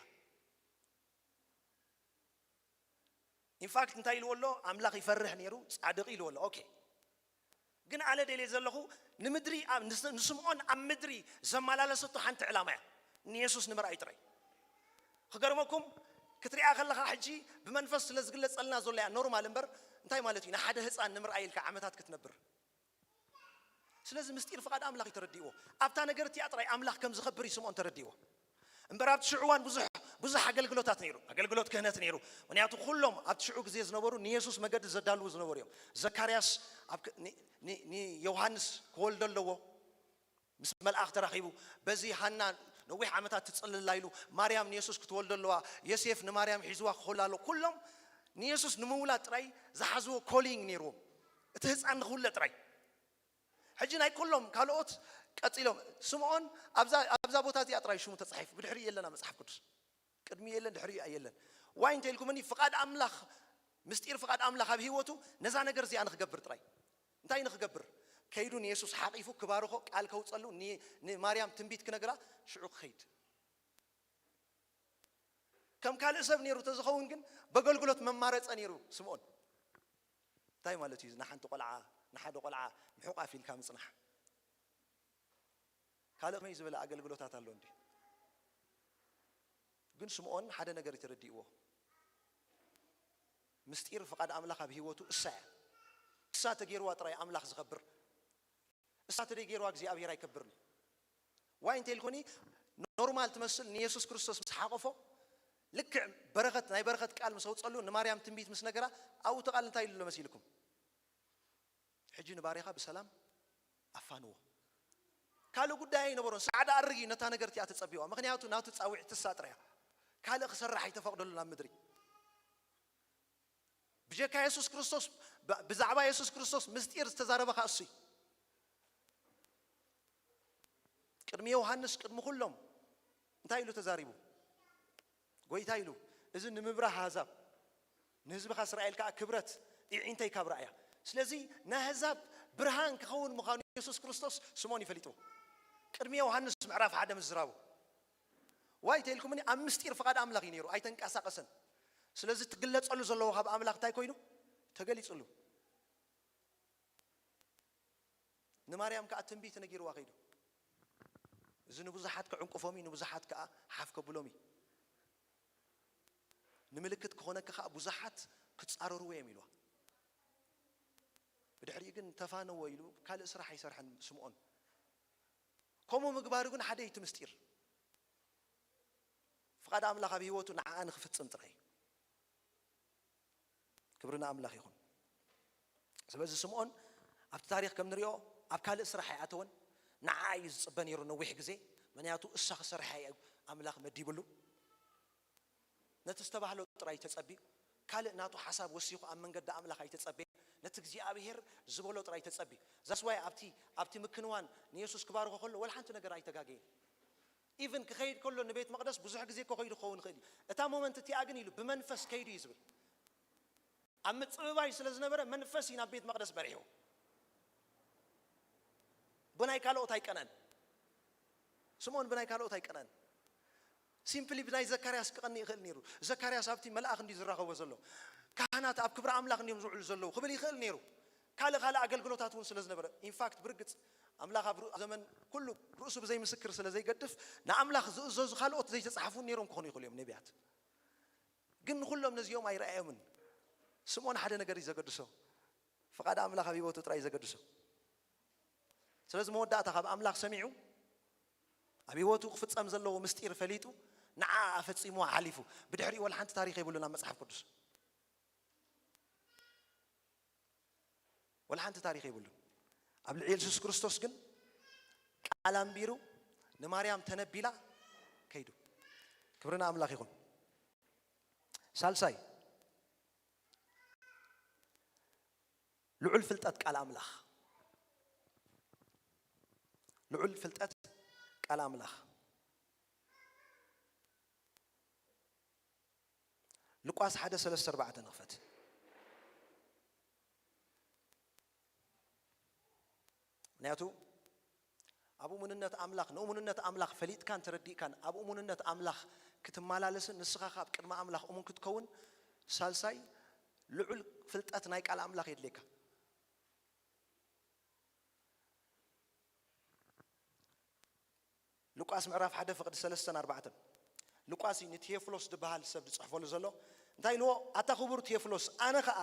ኢንፋክት እንታይ ኢልዎ ኣሎ? ኣምላኽ ይፈርሕ ነይሩ፣ ጻድቕ ኢልዎ ኣሎ። ኦኬ። ግን ኣነ ደልየ ዘለኹ ንምድሪ ኣብ-፣ ንስ-፣ ንስምዖን ኣብ ምድሪ ዘመላለሰቶ ሓንቲ ዕላማ እያ። ንየሱስ ንምርኣይ ጥራይ። ክገርመኩም ክትሪኣ ከለኻ ሕጂ ብመንፈስ ስለ ዝግለጸልና ዘሎ እያ ኖርማል እምበር እንታይ ማለት እዩ? ንሓደ ህፃን ንምርኣይ ኢልካ ዓመታት ክትነብር። ስለዚ ምስጢር ፍቓድ ኣምላኽ እዩ ተረዲእዎ። ኣብታ ነገር እቲኣ ጥራይ ኣምላኽ ከም ዝኸብር እዩ ስምዖን ተረዲእዎ። እምበር ኣብቲ ሽዑ እዋን ብዙሕ፣ ብዙሕ ኣገልግሎታት ነይሩ። ኣገልግሎት ክህነት ነይሩ። ምክንያቱ ኩሎም ኣብቲ ሽዑ ግዜ ዝነበሩ ንየሱስ መገዲ ዘዳልዉ ዝነበሩ እዮም። ዘካርያስ ኣብ ክ-፣ ኒ-፣ ኒ-፣ ንዮሃንስ ክወልዶ ኣለዎ። ምስ መልኣኽ ተራኺቡ፣ በዚ ሃና ነዊሕ ዓመታት ትጽልላ ኢሉ፣ ማርያም ንየሱስ ክትወልዶ ኣለዋ፣ ዮሴፍ ንማርያም ሒዝዋ ክኸውል ኣሎ። ኩሎም ንየሱስ ንምውላድ ጥራይ ዝሓዝዎ ኮሊንግ ነይርዎም። እቲ ህፃን ንኽውለድ ጥራይ። ሕጂ ናይ ኩሎም ካልኦት ቀጺሎም፣ ስምዖን ኣብዛ፣ ኣብዛ ቦታ እዚኣ ጥራይ ሽሙ ተጻሒፉ፣ ብድሕሪኡ የለና መጽሓፍ ቅዱስ። ቅድሚኡ የለን፣ ድሕሪኡ የለን። ዋይ እንተ ኢልኩምኒ፣ ፍቓድ ኣምላኽ፣ ምስጢር ፍቓድ ኣምላኽ ኣብ ህይወቱ ነዛ ነገር እዚኣ ንኽገብር ጥራይ። እንታይ ንኽገብር? ከይዱ ንየሱስ ሓቒፉ ክባርኾ፣ ቃል ከውጸሉ፣ ን-፣ ንማርያም ትንቢት ክነግራ፣ ሽዑ ክኸይድ። ከም ካልእ ሰብ ነይሩ ተዝኸውን ግን በገልግሎት መማረጸ ነይሩ ስምዖን። እንታይ ማለት እዩ? ንሓንቲ ቆልዓ፣ ንሓደ ቆልዓ ምሕቋፍ ኢልካ ምጽናሕ። ካልእ ከመይ ዝበለ ኣገልግሎታት ኣሎ እንዲ? ግን ስምዖን ሓደ ነገር እዩ ተረዲእዎ። ምስጢር ፍቓድ ኣምላኽ ኣብ ህይወቱ እሳ እያ። እሳ ተገይርዋ ጥራይ ኣምላኽ ዝኸብር። እሳ ተደይ ገይርዋ እግዚኣብሔር ኣይከብርን እዩ። ዋይ እንተ ኢልኩኒ ኖርማል ትመስል ንየሱስ ክርስቶስ ምስ ሓቆፎ ልክዕ በረኸት፣ ናይ በረኸት ቃል ምስ ኣውጸሉ ንማርያም ትንቢት ምስ ነገራ ኣብኡ እቲ ቃል እንታይ ኢሉ ኣሎ መሲልኩም? ሕጂ ንባሪኻ ብሰላም ኣፋንዎ። ካልእ ጉዳይ ኣይነበሮን። ሰዓዳ ኣርግ እዩ ነታ ነገር እቲኣ ተጸቢዋ። ምኽንያቱ ናቱ ጻውዒት ትሳ ጥራያ። ካልእ ክሰርሕ ኣይተፈቕደሉ ናብ ምድሪ። ብጀካ የሱስ ክርስቶስ፣ ብ-፣ ብዛዕባ የሱስ ክርስቶስ ምስጢር ዝተዛረበ ኸኣ እሱ እዩ። ቅድሚ ዮሃንስ፣ ቅድሚ ኩሎም እንታይ ኢሉ ተዛሪቡ? ጎይታ ኢሉ፣ "እዚ ንምብራህ ኣህዛብ፣ ንህዝብኻ እስራኤል ከኣ ክብረት፣ ኢዒንተይ ካብ ረኣያ።" ስለዚ ንኣህዛብ ብርሃን ክኸውን ምዃኑ የሱስ ክርስቶስ ስምዖን ይፈሊጥዎ። ቅድሚ ዮሃንስ ምዕራፍ ሓደ ምዝራቡ። ዋይ ተልኩምኒ ኣብ ምስጢር ፍቓድ ኣምላኽ እዩ ነይሩ፣ ኣይተንቀሳቐሰን። ስለዚ ትግለጸሉ ዘለዎ ካብ ኣምላኽ እንታይ ኮይኑ? ተገሊጹሉ። ንማርያም ከኣ ትንቢት ነጊርዋ ከይዱ። እዚ ንብዙሓት ክዕንቅፎም እዩ፣ ንብዙሓት ከኣ ሓፍ ከብሎም እዩ። ንምልክት ክኾነካ ከኣ ብዙሓት ክጻረርዎ እዮም ኢልዋ። ብድሕሪኡ ግን ተፋነዎ ኢሉ ካልእ ስራሕ ኣይሰርሐን ስምዖን። ከምኡ ምግባሩ ግን ሓደ እዩ እቲ ምስጢር። ፍቓድ ኣምላኽ ኣብ ህይወቱ ንዓኣ ንኽፍጽም ጥራይ እዩ። ክብሪ ንኣምላኽ ይኹን። ስለዚ ስምዖን ኣብቲ ታሪኽ ከም ንሪኦ ኣብ ካልእ ስራሕ ኣይኣተወን። ንዓኣ እዩ ዝጽበ ነይሩ ነዊሕ ግዜ። ምኽንያቱ እሳ ክሰርሓ እዩ ኣምላኽ መዲብሉ። ነቲ ዝተባህሎ ጥራይ ተጸብዩ። ካልእ ናቱ ሓሳብ ወሲኹ ኣብ መንገዲ ኣምላኽ ኣይተጸበየ። ነቲ እግዚኣብሔር ዝበሎ ጥራይ ተጸብዩ። ዛስዋይ ኣብቲ ኣብቲ ምክንዋን ንየሱስ ክባርኾ ከሎ ወላ ሓንቲ ነገር ኣይተጋገየን። ኢቭን ክኸይድ ከሎ ንቤት መቕደስ ብዙሕ ግዜ እኮ ከይዱ ክኸውን ይኽእል እዩ። እታ ሞመንት እቲኣ ግን ኢሉ ብመንፈስ ከይዱ እዩ ዝብል። ኣብ ምጽብባይ ስለ ዝነበረ መንፈስ እዩ ናብ ቤት መቕደስ በሪሑ። ብናይ ካልኦት ኣይቀነን። ስምዖን ብናይ ካልኦት ኣይቀነን። ሲምፕሊ ብናይ ዘካርያስ ክቐኒ ይኽእል ነይሩ። ዘካርያስ ኣብቲ መልኣኽ እንዲ ዝራኸቦ ዘሎ፣ ካህናት ኣብ ክብሪ ኣምላኽ እንዲዮም ዝውዕሉ ዘለዉ ክብል ይኽእል ነይሩ። ካልእ ካልእ ኣገልግሎታት እውን ስለ ዝነበረ፣ ኢንፋክት ብርግጽ ኣምላኽ ኣብ ርኡ-፣ ዘመን ኩሉ ርእሱ ብዘይ ምስክር ስለ ዘይገድፍ፣ ንኣምላኽ ዝእዘዙ ካልኦት ዘይተጻሕፉ ነይሮም ክኾኑ ይኽእሉ እዮም ነቢያት። ግን ንኹሎም ነዚኦም ኣይረኣዮምን። ስምዖን ሓደ ነገር እዩ ዘገድሶ፣ ፍቓድ ኣምላኽ ኣብ ህይወቱ ጥራይ እዩ ዘገድሶ። ስለዚ መወዳእታ ካብ ኣምላኽ ሰሚዑ ኣብ ህይወቱ ክፍጸም ዘለዎ ምስጢር ፈሊጡ ንዓ ኣፈጺምዋ ሓሊፉ። ብድሕሪኡ ወላ ሓንቲ ታሪኽ የብሉን ኣብ መጽሓፍ ቅዱስ። ወላ ሓንቲ ታሪኽ የብሉን። ኣብ ልዕሊ የሱስ ክርስቶስ ግን ቃል ኣንቢሩ ንማርያም ተነቢላ ከይዱ። ክብሪ ንኣምላኽ ይኹን። ሳልሳይ ልዑል ፍልጠት ቃል ኣምላኽ። ልዑል ፍልጠት ቃል ኣምላኽ። ሉቃስ ሓደ ሰለስተ ኣርባዕተ ንኽፈት። ምኽንያቱ ኣብ እሙንነት ኣምላኽ፣ ንእሙንነት ኣምላኽ ፈሊጥካን ተረዲእካን ኣብ እሙንነት ኣምላኽ ክትመላለስን ንስኻ ካብ ቅድሚ ኣምላኽ እሙን ክትከውን፣ ሳልሳይ ልዑል ፍልጠት ናይ ቃል ኣምላኽ የድልየካ። ሉቃስ ምዕራፍ ሓደ ፍቕዲ ሰለስተን ኣርባዕተን። ሉቃስ እዩ ንቴዎፍሎስ ዝበሃል ሰብ ዝጽሕፈሉ ዘሎ። እንታይ ኢልዎ? ኣታ ክቡር ቴዎፍሎስ፣ ኣነ ኸኣ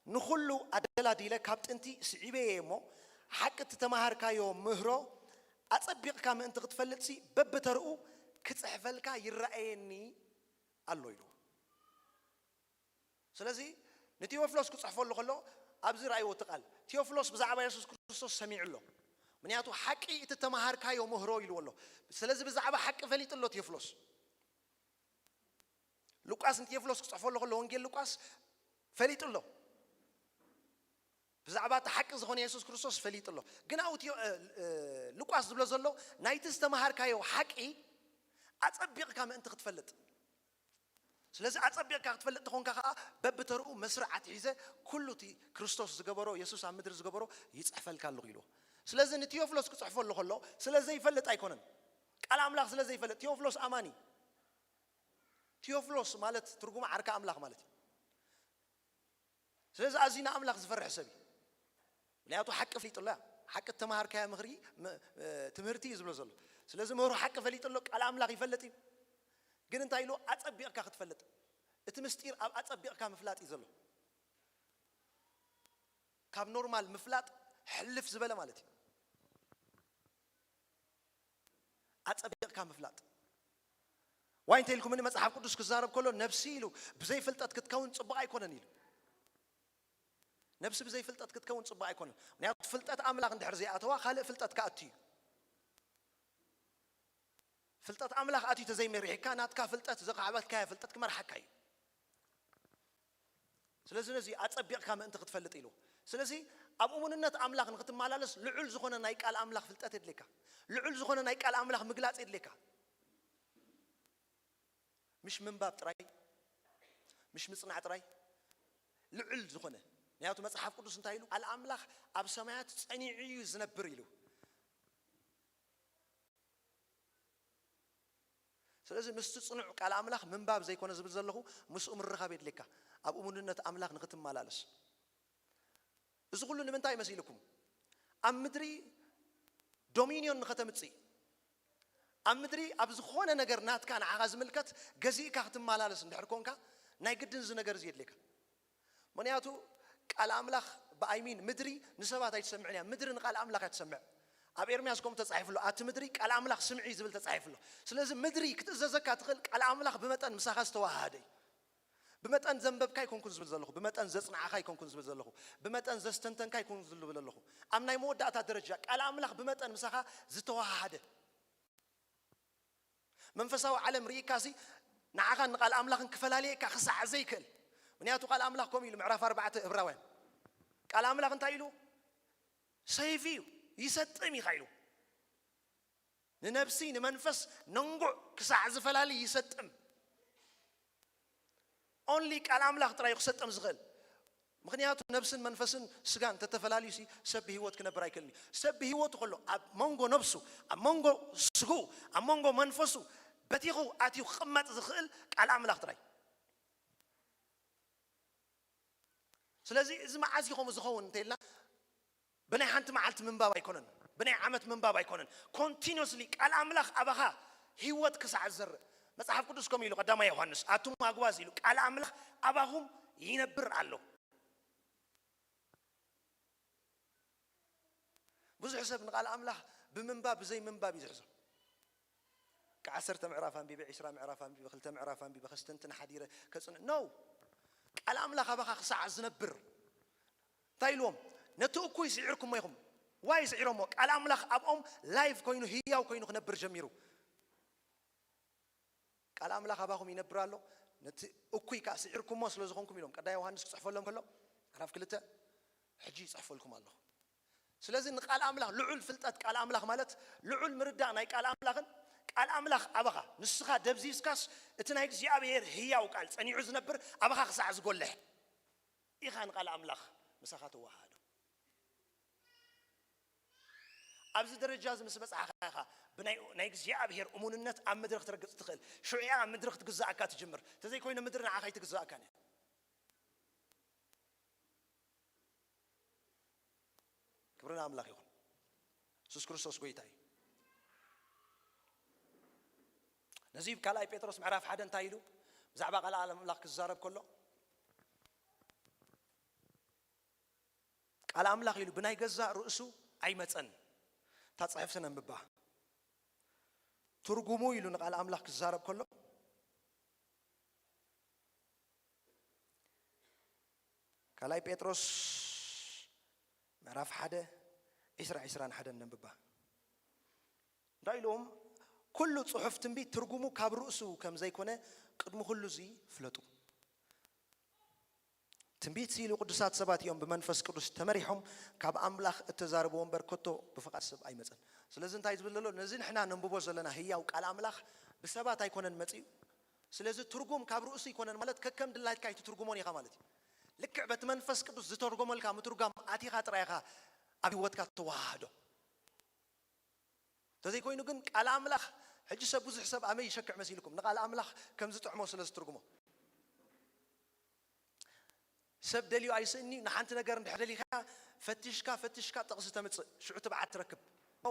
ንኹሉ ኣደላዲለ ካብ ጥንቲ ስዒበየ እሞ፣ ሓቂ እተማሃርካዮ ምህሮ ኣጸቢቕካ ምእንቲ ክትፈልጥሲ በብተርኡ ክጽሕፈልካ ይረኣየኒ ኣሎ ኢሉ። ስለዚ ንቴዎፍሎስ ክጽሕፈሉ ከሎ ኣብዚ ረኣይዎ እቲ ቃል። ቴዎፍሎስ ብዛዕባ የሱስ ክርስቶስ ሰሚዑ ኣሎ። ምኽንያቱ ሓቂ እቲ ተማሃርካዮ ምህሮ ኢልዎ ኣሎ። ስለዚ ብዛዕባ ሓቂ ፈሊጡ ኣሎ ቴዎፍሎስ። ሉቃስ ንቴዎፍሎስ ክጽሕፈሉ ከሎ ወንጌል ሉቃስ ፈሊጡ ኣሎ። ብዛዕባ እቲ ሓቂ ዝኾነ የሱስ ክርስቶስ ፈሊጡ ኣሎ። ግን ኣብኡ ቴዎ-፣ እ፣ እ፣ ሉቃስ ዝብሎ ዘሎ ናይቲ ዝተማሃርካዮ ሓቂ ኣጸቢቕካ ምእንቲ ክትፈልጥ። ስለዚ ኣጸቢቕካ ክትፈልጥ ተኾንካ ከኣ በብተርኡ መስርዕ ኣትሒዘ ኩሉ እቲ ክርስቶስ ዝገበሮ፣ የሱስ ኣብ ምድሪ ዝገበሮ ይጽሕፈልካ ኣለኹ ኢልዎ። ስለዚ ንቴዎፍሎስ ክጽሕፈሉ ከሎ ስለ ዘይፈልጥ ኣይኮነን። ቃል ኣምላኽ ስለ ዘይፈልጥ፣ ቴዎፍሎስ ኣማኒ። ቴዎፍሎስ ማለት ትርጉሙ ዓርካ ኣምላኽ ማለት እዩ። ስለዚ ኣዝዩ ንኣምላኽ ዝፈርሕ ሰብ እዩ። ምኽንያቱ ሓቂ ፍሊጡ ኣሎ እያ። ሓቂ እተማሃርካያ ምኽሪ፣ ም-፣ እ፣ ትምህርቲ እዩ ዝብሎ ዘሎ። ስለዚ ምህሮ ሓቂ ፈሊጡ ኣሎ፣ ቃል ኣምላኽ ይፈልጥ እዩ። ግን እንታይ ኢሉ? ኣጸቢቕካ ክትፈልጥ። እቲ ምስጢር ኣብ ኣጸቢቕካ ምፍላጥ እዩ ዘሎ። ካብ ኖርማል ምፍላጥ ሕልፍ ዝበለ ማለት እዩ። ኣጸቢቕካ ምፍላጥ። ዋይ እንተ ኢልኩምኒ መጽሓፍ ቅዱስ ክዛረብ ከሎ ነብሲ ኢሉ ብዘይ ፍልጠት ክትከውን ጽቡቕ ኣይኮነን ኢሉ። ነብሲ ብዘይ ፍልጠት ክትከውን ጽቡቕ ኣይኮነን። ምኽንያቱ ፍልጠት ኣምላኽ እንድሕር ዘይኣተዋ ካልእ ፍልጠት ክኣቱ እዩ። ፍልጠት ኣምላኽ ኣትዩ ተዘይመሪሕካ ናትካ ፍልጠት ዘኻዕበትካዮ ፍልጠት ክመርሓካ እዩ። ስለዚ ነዚ ኣጸቢቕካ ምእንቲ ክትፈልጥ ኢሉ። ስለዚ ኣብ እሙንነት ኣምላኽ ንክትመላለስ ልዑል ዝኾነ ናይ ቃል ኣምላኽ ፍልጠት የድልየካ። ልዑል ዝኾነ ናይ ቃል ኣምላኽ ምግላጽ የድልየካ። ምሽ ምንባብ ጥራይ፣ ምሽ ምጽናዕ ጥራይ፣ ልዑል ዝኾነ። ምኽንያቱ መጽሓፍ ቅዱስ እንታይ ኢሉ? ቃል ኣምላኽ ኣብ ሰማያት ጸኒዑ እዩ ዝነብር ኢሉ። ስለዚ ምስቲ ጽኑዕ ቃል ኣምላኽ ምንባብ ዘይኮነ ዝብል ዘለኹ፣ ምስኡ ምርኻብ የድልየካ፣ ኣብ እሙንነት ኣምላኽ ንኽትመላለስ። እዚ ኩሉ ንምንታይ መሲልኩም? ኣብ ምድሪ ዶሚንዮን ንኸተምጽእ፣ ኣብ ምድሪ ኣብ ዝኾነ ነገር ናትካ ንዓኻ ዝምልከት ገዚእካ ክትመላለስ እንድሕር ኮንካ፣ ናይ ግድን እዚ ነገር እዚ የድልየካ። ምኽንያቱ ቃል ኣምላኽ ብኣይሚን ምድሪ ንሰባት ኣይትሰምዕን እያ፣ ምድሪ ንቃል ኣምላኽ እያ ትሰምዕ። ኣብ ኤርምያስ ከምኡ ተጻሒፉ ኣሎ፣ ኣቲ ምድሪ ቃል ኣምላኽ ስምዒ ዝብል ተጻሒፉ ኣሎ። ስለዚ ምድሪ ክትእዘዘካ ትኽእል ቃል ኣምላኽ ብመጠን ምሳኻ ዝተዋሃሃደ እዩ። ብመጠን ዘንበብካ ኣይኮንኩን ዝብል ዘለኹ፣ ብመጠን ዘጽናዕኻ ኣይኮንኩን ዝብል ዘለኹ፣ ብመጠን ዘስተንተንካ ኣይኮንኩን ዝብል ዘለኹ። ኣብ ናይ መወዳእታ ደረጃ ቃል ኣምላኽ ብመጠን ምሳኻ ዝተዋሃሃደ መንፈሳዊ ዓለም ርኢካሲ ንዓኻን ንቃል ኣምላኽን ክፈላልየካ ክሳዕ ዘይክእል። ምክንያቱ ቃል ኣምላኽ ከምኡ ኢሉ፣ ምዕራፍ ኣርባዕተ እብራውያን፣ ቃል ኣምላኽ እንታይ ኢሉ? ሰይፊ እዩ፣ ይሰጥም ኢኻ ኢሉ። ንነብሲ ንመንፈስ ነንጉዕ ክሳዕ ዝፈላሊ ይሰጥም። ኦንሊ ቃል ኣምላኽ ጥራይ እዩ ክሰጥም ዝኽእል። ምኽንያቱ ነብስን መንፈስን ስጋን ተተፈላልዩ ሲ ሰብ ብህይወት ክነብር ኣይክእልን እዩ። ሰብ ብህይወቱ ከሎ ኣብ መንጎ ነብሱ፣ ኣብ መንጎ ስግኡ፣ ኣብ መንጎ መንፈሱ በቲኹ ኣትዩ ክቕመጥ ዝኽእል ቃል ኣምላኽ ጥራይ። ስለዚ እዚ መዓዝ እዩ ከምኡ ዝኸውን እንተኢልና፣ ብናይ ሓንቲ መዓልቲ ምንባብ ኣይኮነን፣ ብናይ ዓመት ምንባብ ኣይኮነን። ኮንቲኒስሊ ቃል ኣምላኽ ኣባኻ ህይወት ክሳዕ ዝዘርእ። መጽሓፍ ቅዱስ ከምኡ ኢሉ፣ ቀዳማይ ዮሃንስ ኣቱም ኣግባዝ ኢሉ፣ ቃል ኣምላኽ ኣባኹም ይነብር ኣሎ። ብዙሕ ሰብ ንቃል ኣምላኽ ብምንባብ ብዘይ ምንባብ እዩ ዝሕዞ። ከ ዓሰርተ ምዕራፍ ኣንቢበ፣ ዒስራ ምዕራፍ ኣንቢበ፣ ክልተ ምዕራፍ ኣንቢበ ከስተንትን ሓዲረ ከጽንዕ ነው። ቃል ኣምላኽ ኣባኻ ክሳዕ ዝነብር እንታይ ኢልዎም? ነቲ እኩይ ስዒርኩሞ ኢኹም። ዋይ ስዒሮሞ? ቃል ኣምላኽ ኣብኦም ላይፍ ኮይኑ፣ ህያው ኮይኑ ክነብር ጀሚሩ። ቃል ኣምላኽ ኣባኹም ይነብር ኣሎ፣ ነቲ እኩይ ከኣ ስዒርኩሞ ስለ ዝኾንኩም ኢሎም ቀዳማይ ዮሃንስ ክጽሕፈሎም ከሎ፣ ምዕራፍ ክልተ፣ ሕጂ ይጽሕፈልኩም ኣለኹ። ስለዚ ንቃል ኣምላኽ፣ ልዑል ፍልጠት ቃል ኣምላኽ ማለት ልዑል ምርዳእ ናይ ቃል ኣምላኽን፣ ቃል ኣምላኽ ኣባኻ ንስኻ ደብዚዝካስ እቲ ናይ እግዚኣብሔር ህያው ቃል ጸኒዑ ዝነብር ኣባኻ ክሳዕ ዝጎልሕ ኢኻ ንቃል ኣምላኽ ምሳኻ ተወሃሃዶ። ኣብዚ ደረጃ እዚ ምስ በጻሕኻ ኢኻ ብናይ፣ ናይ እግዚኣብሔር እሙንነት ኣብ ምድሪ ክትረግጽ ትኽእል። ሽዑ እያ ኣብ ምድሪ ክትግዛእካ ትጅምር። እንተዘይኮይኑ ምድሪ ንዓኻ ኣይትግዛእካን እያ። ክብሪ ንኣምላኽ ይኹን። የሱስ ክርስቶስ ጎይታ እዩ። ነዚ ካልኣይ ጴጥሮስ ምዕራፍ ሓደ እንታይ ኢሉ ብዛዕባ ቃል ኣምላኽ ክዛረብ ከሎ፣ ቃል ኣምላኽ ኢሉ ብናይ ገዛእ ርእሱ ኣይመጸን። እታ ጽሕፍቲ ነንብባ። ትርጉሙ ኢሉ ንቃል ኣምላኽ ክዛረብ ከሎ፣ ካልኣይ ጴጥሮስ ምዕራፍ ሓደ፣ ዒስራ፣ ዒስራን ሓደን ነንብባ። እንታይ ኢልዎም? ኩሉ ጽሑፍ ትንቢት ትርጉሙ ካብ ርእሱ ከም ዘይኮነ ቅድሚ ኩሉ እዚ ፍለጡ። ትንቢት ኢሉ ቅዱሳት ሰባት እዮም ብመንፈስ ቅዱስ ተመሪሖም ካብ ኣምላኽ እተዛረብዎ እምበር ከቶ ብፍቓድ ሰብ ኣይመጸን። ስለዚ እንታይ ዝብል ዘሎ? ነዚ ንሕና ነንብቦ ዘለና ህያው ቃል ኣምላኽ ብሰባት ኣይኮነን መጺኡ። ስለዚ ትርጉም ካብ ርእሱ ኣይኮነን ማለት ከከም ድላይካ ኣይትትርጉሞን ኢኻ ማለት እዩ። ልክዕ በቲ መንፈስ ቅዱስ ዝተርጎመልካ ምትርጓም ኣቲኻ ጥራይ ኢኻ ኣብ ህይወትካ ተወሃሃዶ። እንተዘይኮይኑ ግን ቃል ኣምላኽ፣ ሕጂ ሰብ፣ ብዙሕ ሰብ ኣመይ ይሸክዕ መሲልኩም፣ ንቃል ኣምላኽ ከም ዝጥዕሞ ስለ ዝትርጉሞ። ሰብ ደልዩ ኣይስእኒ፣ ንሓንቲ ነገር እንድሕር ደሊኻ ፈቲሽካ፣ ፈቲሽካ ጥቕሲ ተምጽእ፣ ሽዑ ትብዓት ትረክብ። ኖ።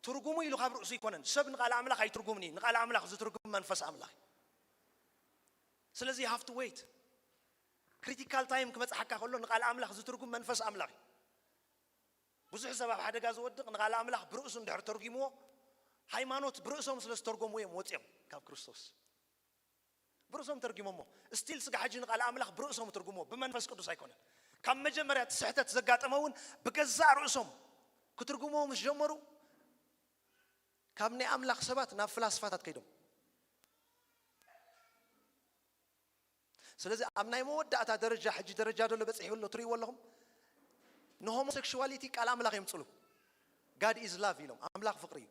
ትርጉሙ ኢሉ ካብ ርእሱ ኣይኮነን። ሰብ ንቃል ኣምላኽ ኣይትርጉምን እዩ። ንቃል ኣምላኽ ዝትርጉም መንፈስ ኣምላኽ እዩ። ስለዚ you have to wait። ክሪቲካል ታይም ክበጽሓካ ከሎ ንቃል ኣምላኽ ዝትርጉም መንፈስ ኣምላኽ እዩ። ብዙሕ ሰብ ኣብ ሓደጋ ዝወድቕ ንቃል ኣምላኽ ብርእሱ እንድሕር ተርጉምዎ፣ ሃይማኖት ብርእሶም ስለ ዝተርጎምዎ እዮም ወጺኦም ካብ ክርስቶስ። ብርእሶም ተርጉሞሞ። ስቲል ስጋ ሕጂ ንቃል ኣምላኽ ብርእሶም ትርጉምዎ፣ ብመንፈስ ቅዱስ ኣይኮነን። ካብ መጀመርያ እቲ ስሕተት ዘጋጠመ እውን ብገዛእ ርእሶም ክትርጉምዎ ምስ ጀመሩ፣ ካብ ናይ ኣምላኽ ሰባት ናብ ፍላስፋታት ከይዶም። ስለዚ ኣብ ናይ መወዳእታ ደረጃ፣ ሕጂ ደረጃ ደሎ በጺሑ ኣሎ፣ ትርእይዎ ኣለኹም። ንሆሞሴክሹዋሊቲ ቃል ኣምላኽ የምጽሉ። God is love ኢሎም፣ ኣምላኽ ፍቕሪ እዩ።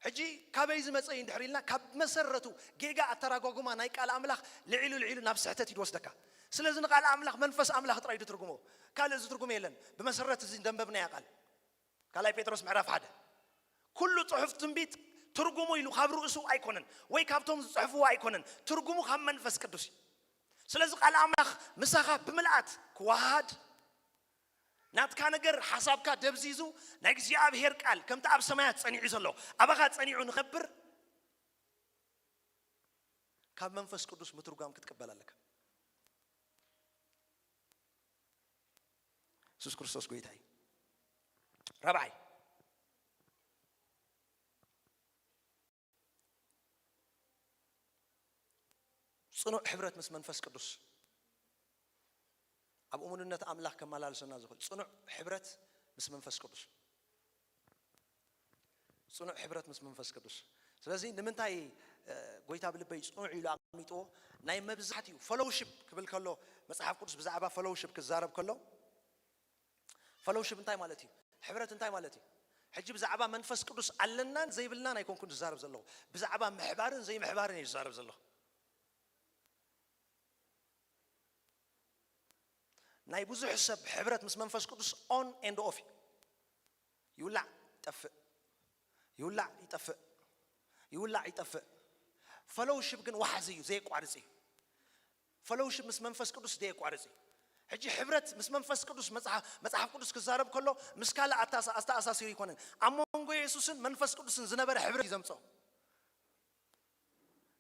ሕጂ ካበይ ዝመጸ እዩ እንድሕር ኢልና፣ ካብ መሰረቱ ጌጋ ኣተራጓጉማ ናይ ቃል ኣምላኽ ልዒሉ ልዒሉ ናብ ስሕተት እዩ ዝወስደካ። ስለዚ ንቃል ኣምላኽ መንፈስ ኣምላኽ ጥራይ እዩ ዝትርጉሞ፣ ካልእ ዝትርጉሞ የለን። ብመሰረት እዚ እንደንበብናያ ቃል ካልኣይ ጴጥሮስ ምዕራፍ ሓደ፣ ኩሉ ጽሑፍ ትንቢት ትርጉሙ ኢሉ ካብ ርእሱ ኣይኮነን፣ ወይ ካብቶም ዝጽሕፍዎ ኣይኮነን። ትርጉሙ ካብ መንፈስ ቅዱስ እዩ። ስለዚ ቃል ኣምላኽ ምሳኻ ብምልኣት ክወሃሃድ፣ ናትካ ነገር፣ ሓሳብካ ደብዚዙ፣ ናይ እግዚኣብሔር ቃል ከምቲ ኣብ ሰማያት ጸኒዑ ዘሎ ኣባኻ ጸኒዑ ንኸብር፣ ካብ መንፈስ ቅዱስ ምትርጓም ክትቅበል ኣለካ። የሱስ ክርስቶስ ጎይታ እዩ። ራብዓይ፣ ጽኑዕ ሕብረት ምስ መንፈስ ቅዱስ። ኣብ እሙንነት ኣምላኽ ከመላልሰና ዝኽእል ጽኑዕ ሕብረት ምስ መንፈስ ቅዱስ። ጽኑዕ ሕብረት ምስ መንፈስ ቅዱስ። ስለዚ ንምንታይ፣ እ፣ ጎይታ ብልበይ ጽኑዕ ኢሉ ኣቐሚጥዎ? ናይ መብዛሕትኡ ፈሎውሺፕ ክብል ከሎ፣ መጽሓፍ ቅዱስ ብዛዕባ ፈሎውሺፕ ክዛረብ ከሎ፣ ፈሎውሺፕ እንታይ ማለት እዩ? ሕብረት እንታይ ማለት እዩ? ሕጂ ብዛዕባ መንፈስ ቅዱስ ኣለናን ዘይብልናን ኣይኮንኩን ዝዛረብ ዘለኹ። ብዛዕባ ምሕባርን ዘይምሕባርን እየ ዝዛረብ ዘለኹ። ናይ ብዙሕ ሰብ ሕብረት ምስ መንፈስ ቅዱስ ኦን ኤንድ ኦፍ እዩ። ይውላዕ ይጠፍእ፣ ይውላዕ ይጠፍእ፣ ይውላዕ ይጠፍእ። ፈሎውሺፕ ግን ዋሕዚ እዩ፣ ዘየቋርጽ እዩ። ፈሎውሺፕ ምስ መንፈስ ቅዱስ ዘየቋርጽ እዩ። ሕጂ ሕብረት ምስ መንፈስ ቅዱስ መጽሓ-፣ መጽሓፍ ቅዱስ ክዛረብ ከሎ ምስ ካልእ ኣታሳ-፣ ኣተኣሳሲሩ ኣይኮነን። ኣብ መንጎ የሱስን መንፈስ ቅዱስን ዝነበረ ሕብረት እዩ ዘምጽኦ።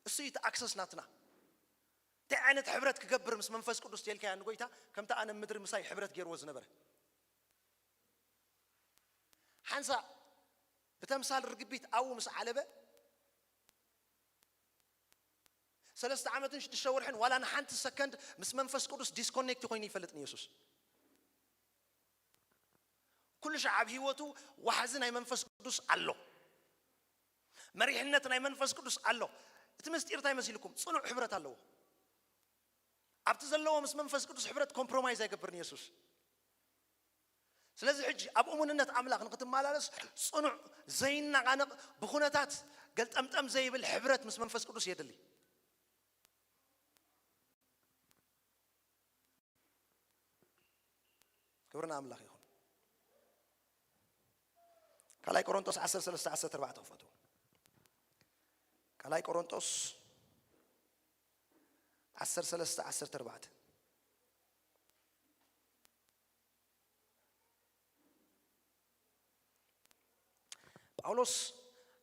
እሱ እዩ እቲ ኣክሰስ ናትና። እንታይ ዓይነት ሕብረት ክገብር ምስ መንፈስ ቅዱስ ተልካያ ንጎይታ፣ ከምቲ ኣነ ምድሪ ምሳይ ሕብረት ገይርዎ ዝነበረ። ሓንሳ ብተምሳል ርግቢት ኣብኡ ምስ ዓለበ፣ ሰለስተ ዓመትን ሽዱሽተ ወርሕን ዋላ ንሓንቲ ሰከንድ ምስ መንፈስ ቅዱስ ዲስኮኔክት ኮይኑ ይፈልጥን የሱስ። ኩሉ ሻዕ ኣብ ህይወቱ ዋሕዚ ናይ መንፈስ ቅዱስ ኣሎ። መሪሕነት ናይ መንፈስ ቅዱስ ኣሎ። እቲ ምስጢር እንታይ መሲልኩም? ጽኑዕ ሕብረት ኣለዎ። ኣብቲ ዘለዎ ምስ መንፈስ ቅዱስ ሕብረት ኮምፕሮማይዝ ኣይገብርን የሱስ። ስለዚ ሕጂ ኣብ እሙንነት ኣምላኽ ንክትመላለስ ጽኑዕ፣ ዘይነቓነቕ፣ ብኹነታት ገልጠምጠም ዘይብል ሕብረት ምስ መንፈስ ቅዱስ የድሊ። ክብሪ ንኣምላኽ ይኹን። ካልኣይ ቆሮንጦስ ዓሰርተ ሰለስተ ዓሰርተ ኣርባዕተ ክፈቱ። ካልኣይ ቆሮንጦስ ዓሰርተ ሰለስተ ዓሰርተ ኣርባዕተ። ጳውሎስ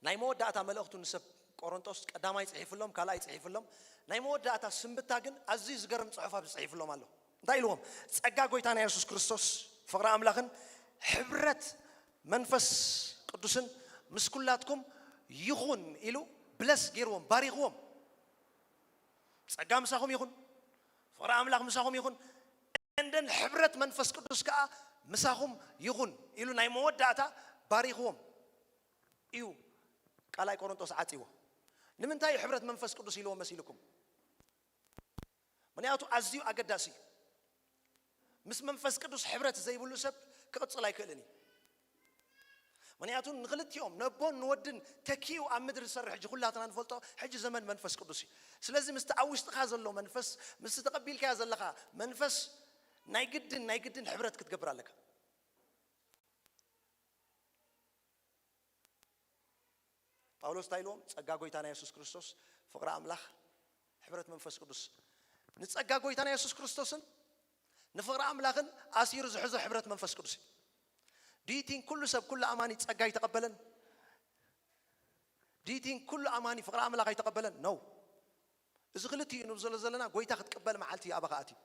ናይ መወዳእታ መልእኽቱ ንሰብ ቆሮንጦስ ቀዳማይ ጽሒፍሎም፣ ካልኣይ ጽሒፍሎም። ናይ መወዳእታ ስንብታ ግን ኣዝዩ ዝገርም ጽሑፍ ኣብዚ ጽሒፍሎም ኣሎ። እንታይ ኢልዎም? "ጸጋ ጎይታና የሱስ ክርስቶስ፣ ፍቕሪ ኣምላኽን ሕብረት መንፈስ ቅዱስን ምስ ኩላትኩም ይኹን" ኢሉ ብለስ ገይርዎም፣ ባሪኽዎም። "ጸጋ ምሳኹም ይኹን፣ ፍቕሪ ኣምላኽ ምሳኹም ይኹን፣ እንደን ሕብረት መንፈስ ቅዱስ ከኣ ምሳኹም ይኹን" ኢሉ ናይ መወዳእታ ባሪኽዎም እዩ ካልኣይ ቆሮንጦስ ዓጺዎ። ንምንታይ እዩ ሕብረት መንፈስ ቅዱስ ኢልዎ መሲልኩም? ምኽንያቱ ኣዝዩ ኣገዳሲ እዩ። ምስ መንፈስ ቅዱስ ሕብረት ዘይብሉ ሰብ ክቕጽል ኣይክእልን እዩ። ምኽንያቱ ንኽልቲኦም፣ ነቦን ንወድን ተኪኡ ኣብ ምድሪ ዝሰርሕ፣ ሕጂ ኩላትና ንፈልጦ ሕጂ ዘመን መንፈስ ቅዱስ እዩ። ስለዚ ምስቲ ኣብ ውሽጥኻ ዘሎ መንፈስ፣ ምስቲ ተቐቢልካዮ ዘለኻ መንፈስ ናይ ግድን፣ ናይ ግድን ሕብረት ክትገብር ኣለካ። ጳውሎስ እንታይ ኢልዎም? ጸጋ ጎይታና የሱስ ክርስቶስ፣ ፍቕሪ ኣምላኽ፣ ሕብረት መንፈስ ቅዱስ። ንጸጋ ጎይታና የሱስ ክርስቶስን ንፍቕሪ ኣምላኽን ኣሲሩ ዝሕዞ ሕብረት መንፈስ ቅዱስ እዩ። Do you think ኩሉ ሰብ፣ ኩሉ ኣማኒ ጸጋ ኣይተቐበለን? Do you think ኩሉ ኣማኒ ፍቕሪ ኣምላኽ ኣይተቐበለን? No። እዚ ክልቲኡ ንብል ዘሎ ዘለና፣ ጎይታ ክትቅበል መዓልቲ እዩ ኣባኻ ኣትዩ።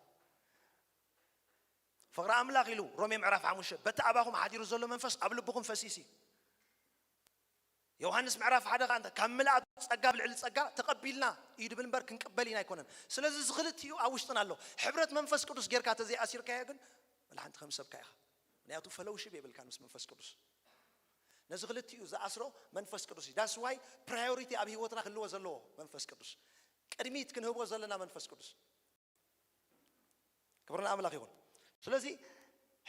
ፍቕሪ ኣምላኽ ኢሉ ሮሜ ምዕራፍ ሓሙሽተ፣ "በቲ ኣባኹም ሓዲሩ ዘሎ መንፈስ ኣብ ልብኹም ፈሲሲ" ዮሃንስ ምዕራፍ ሓደ ከኣ እንታይ፣ "ካብ ምልኣቱ ጸጋ ብልዕሊ ጸጋ ተቐቢልና" እዩ ድብል እምበር ክንቅበል ኢና ኣይኮነን። ስለዚ እዚ ክልቲኡ ኣብ ውሽጥና ኣሎ። ሕብረት መንፈስ ቅዱስ ጌርካ ተዘይኣሲርካዮ ግን፣ ወላ ሓንቲ ከም ሰብካ ኢኻ። ምኽንያቱ ፈሎውሺፕ የብልካን ምስ መንፈስ ቅዱስ። ነዚ ክልቲኡ ዝኣስሮ መንፈስ ቅዱስ እዩ። That's why ፕራዮሪቲ ኣብ ህይወትና ክህልዎ ዘለዎ መንፈስ ቅዱስ፣ ቅድሚት ክንህቦ ዘለና መንፈስ ቅዱስ። ክብሪ ንኣምላኽ ይኹን። ስለዚ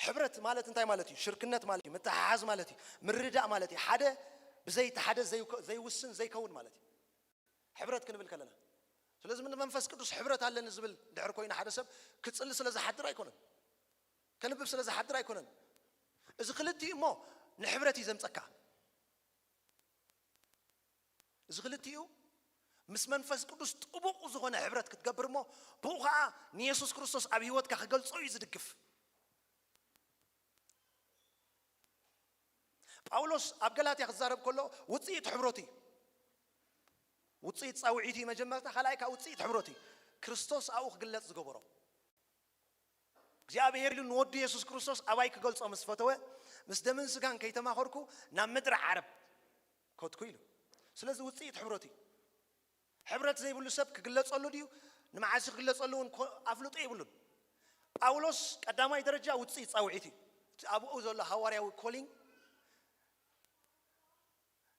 ሕብረት ማለት እንታይ ማለት እዩ? ሽርክነት ማለት እዩ፣ ምትሓሓዝ ማለት እዩ፣ ምርድዳእ ማለት እዩ። ሓደ ብዘይ እቲ ሓደ ዘይኮ-፣ ዘይውስን ዘይከውን ማለት እዩ፣ ሕብረት ክንብል ከለና። ስለዚ ምን መንፈስ ቅዱስ ሕብረት ኣለኒ ዝብል ድሕር ኮይኑ ሓደ ሰብ ክጽሊ ስለ ዝሓድር ኣይኮነን፣ ከንብብ ስለ ዝሓድር ኣይኮነን። እዚ ክልቲኡ እሞ ንሕብረት እዩ ዘምጸካ። እዚ ክልቲኡ ምስ መንፈስ ቅዱስ ጥቡቕ ዝኾነ ሕብረት ክትገብር እሞ ብኡ ኸዓ ንየሱስ ክርስቶስ ኣብ ህይወትካ ክገልጾ እዩ ዝድግፍ። ጳውሎስ ኣብ ገላትያ ክዛረብ ከሎ ውፅኢት ሕብረት እዩ። ውፅኢት ፃውዒት እዩ መጀመርታ፣ ካልኣይ ከዓ ውፅኢት ሕብረት እዩ። ክርስቶስ ኣብኡ ክግለፅ ዝገበሮ እግዚኣብሔር ኢሉ ንወዱ የሱስ ክርስቶስ ኣባይ ክገልጾ ምስ ፈተወ፣ ምስ ደምን ስጋን ከይተማኸርኩ ናብ ምድሪ ዓረብ ከድኩ ኢሉ። ስለዚ ውፅኢት ሕብረት እዩ። ሕብረት ዘይብሉ ሰብ ክግለጸሉ ድዩ? ንመዓስ ክግለጸሉ እውን ኮ- ኣፍልጦ የብሉን። ጳውሎስ ቀዳማይ ደረጃ ውፅኢት ፃውዒት እዩ። እቲ ኣብኡ ዘሎ ሃዋርያዊ ኮሊንግ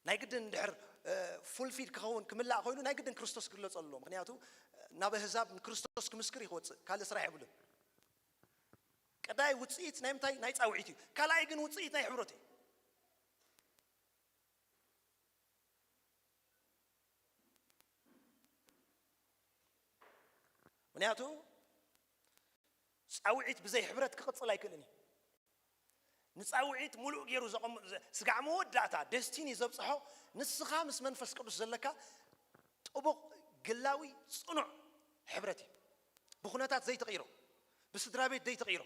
ናይ ግድን እንድሕር ፉልፊድ ክኸውን ክምላእ ኮይኑ ናይ ግድን ክርስቶስ ክግለጸሉ ኣለዎ። ምክንያቱ ናብ ኣህዛብ ንክርስቶስ ክምስክር ይወፅእ፣ ካልእ ስራሕ የብሉን። ቀዳይ ውፅኢት ናይ ምንታይ? ናይ ፃውዒት እዩ። ካልኣይ ግን ውፅኢት ናይ ሕብረት እዩ። ምክንያቱ ፃውዒት ብዘይ ሕብረት ክቕፅል ኣይክእልን እዩ። ንፃውዒት ሙሉእ ገይሩ ዘቐም- ዘ- ስጋዕ መወዳእታ ደስቲኒ ዘብፅሖ ንስኻ ምስ መንፈስ ቅዱስ ዘለካ ጥቡቕ ግላዊ ፅኑዕ ሕብረት እዩ። ብኩነታት ዘይትቕይሮ፣ ብስድራ ቤት ዘይትቕይሮ፣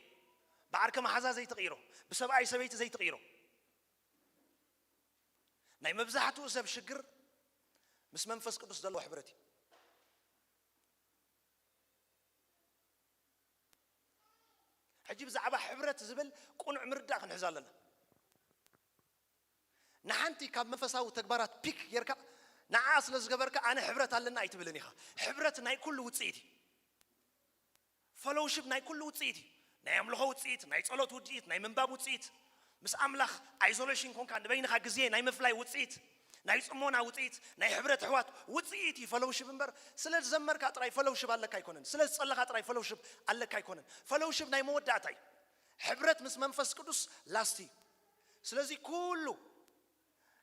ብዓርከ መሓዛ ዘይትቕይሮ፣ ብሰብኣይ ሰበይቲ ዘይትቕይሮ። ናይ መብዛሕትኡ ሰብ ሽግር ምስ መንፈስ ቅዱስ ዘለዎ ሕብረት እዩ። ሕጂ ብዛዕባ ሕብረት ዝብል ቅኑዕ ምርዳእ ክንሕዝ ኣለና። ንሓንቲ ካብ መንፈሳዊ ተግባራት ፒክ ጌርካ ንዓ ስለ ዝገበርካ ኣነ ሕብረት ኣለና ኣይትብልን ኢኻ። ሕብረት ናይ ኩሉ ውፅኢት እዩ። ፈሎውሽፕ ናይ ኩሉ ውፅኢት እዩ። ናይ ኣምልኾ ውፅኢት፣ ናይ ጸሎት ውፅኢት፣ ናይ ምንባብ ውፅኢት፣ ምስ ኣምላኽ ኣይዞሌሽን ኮንካ ንበይንኻ ግዜ ናይ ምፍላይ ውፅኢት፣ ናይ ጽሞና ውፅኢት፣ ናይ ሕብረት ኣሕዋት ውፅኢት እዩ ፈሎውሽፕ እምበር፣ ስለ ዝዘመርካ ጥራይ ፈሎውሽፕ ኣለካ ኣይኮነን፣ ስለ ዝጸለኻ ጥራይ ፈሎውሽፕ ኣለካ ኣይኮነን። ፈሎውሽፕ ናይ መወዳእታ እዩ። ሕብረት ምስ መንፈስ ቅዱስ ላስት እዩ። ስለዚ ኩሉ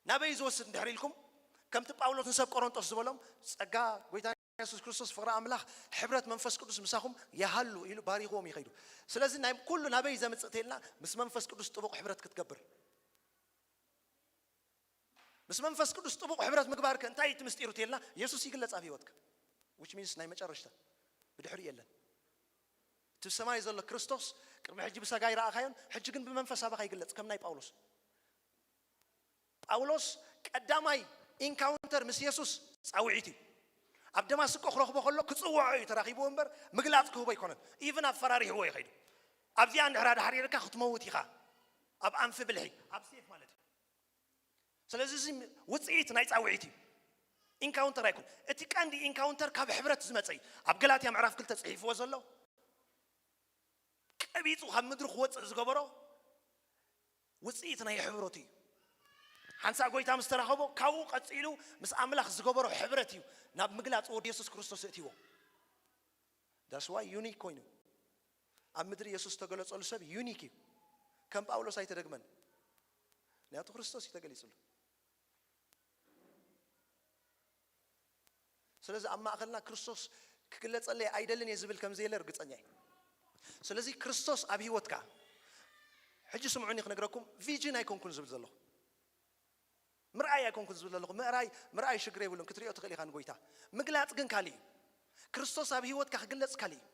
ናበይ ዝወስድ እንድሕር ኢልኩም፣ ከምቲ ጳውሎስ ንሰብ ቆሮንጦስ ዝበሎም፣ ጸጋ ጎይታ የሱስ ክርስቶስ፣ ፍቕሪ ኣምላኽ፣ ሕብረት መንፈስ ቅዱስ ምሳኹም ይሃሉ ኢሉ ባሪኽዎም ይኸይዱ። ስለዚ ናይ ኩሉ ናበይ ዘምጽእ ተልና፣ ምስ መንፈስ ቅዱስ ጥቡቕ ሕብረት ክትገብር። ምስ መንፈስ ቅዱስ ጥቡቕ ሕብረት ምግባር ከ እንታይ እቲ ምስጢሩ ተልና፣ የሱስ ይግለጽ ኣብ ህይወትካ። Which means ናይ መጨረሽታ፣ ብድሕሪኡ የለን። እቲ ብሰማይ ዘሎ ክርስቶስ ቅድሚ ሕጂ ብሰጋ ይረኣኻዮን፣ ሕጂ ግን ብመንፈስ ኣባኻ ይግለጽ፣ ከም ናይ ጳውሎስ። ጳውሎስ ቀዳማይ ኢንካውንተር ምስ የሱስ ጻውዒት እዩ። ኣብ ደማስቆ ክረኽቦ ከሎ ክጽውዖ እዩ ተራኺብዎ እምበር ምግላጽ ክህቦ ኣይኮነን። ኢቭን ኣፈራሪሕዎ እዩ ከይዱ። ኣብዚኣ እንድሕር ኣድሓሪርካ ክትመውት ኢኻ። ኣብ ኣንፊ ብልሒ፣ ኣብ ሴፍ ማለት እዩ። ስለዚ እዚ ውጽኢት ናይ ጻውዒት እዩ። ኢንካውንተር ኣይኮን። እቲ ቀንዲ ኢንካውንተር ካብ ሕብረት ዝመጸ እዩ። ኣብ ገላትያ ምዕራፍ ክልተ ጽሒፍዎ ዘሎ ቀቢጹ ካብ ምድሪ ክወጽእ ዝገበሮ ውጽኢት ናይ ሕብረቱ እዩ። ሓንሳእ ጎይታ ምስ ተራኸቦ ካብኡ ቀጺሉ ምስ ኣምላኽ ዝገበሮ ሕብረት እዩ ናብ ምግላጽ ወዲ የሱስ ክርስቶስ እእትዎ። That's why ዩኒክ ኮይኑ ኣብ ምድሪ የሱስ ዝተገለጸሉ ሰብ ዩኒክ እዩ። ከም ጳውሎስ ኣይተደግመን። ምክንያቱ ክርስቶስ እዩ ተገሊጽሉ። ስለዚ ኣብ ማእኸልና ክርስቶስ ክግለጸለይ ኣይደልን እየ ዝብል ከም ዘየለ ርግጸኛ እዩ። ስለዚ ክርስቶስ ኣብ ህይወትካ ሕጂ ስምዑኒ ክነግረኩም፣ ቪዥን ኣይኮንኩን ዝብል ዘለኹ፣ ምርኣይ ኣይኮንኩን ዝብል ዘለኹ። ምርኣይ ምርኣይ ሽግር የብሉን፣ ክትሪኦ ትኽእል ኢኻ ንጎይታ። ምግላጽ ግን ካልእ እዩ። ክርስቶስ ኣብ ህይወትካ ክግለጽ ካልእ እዩ።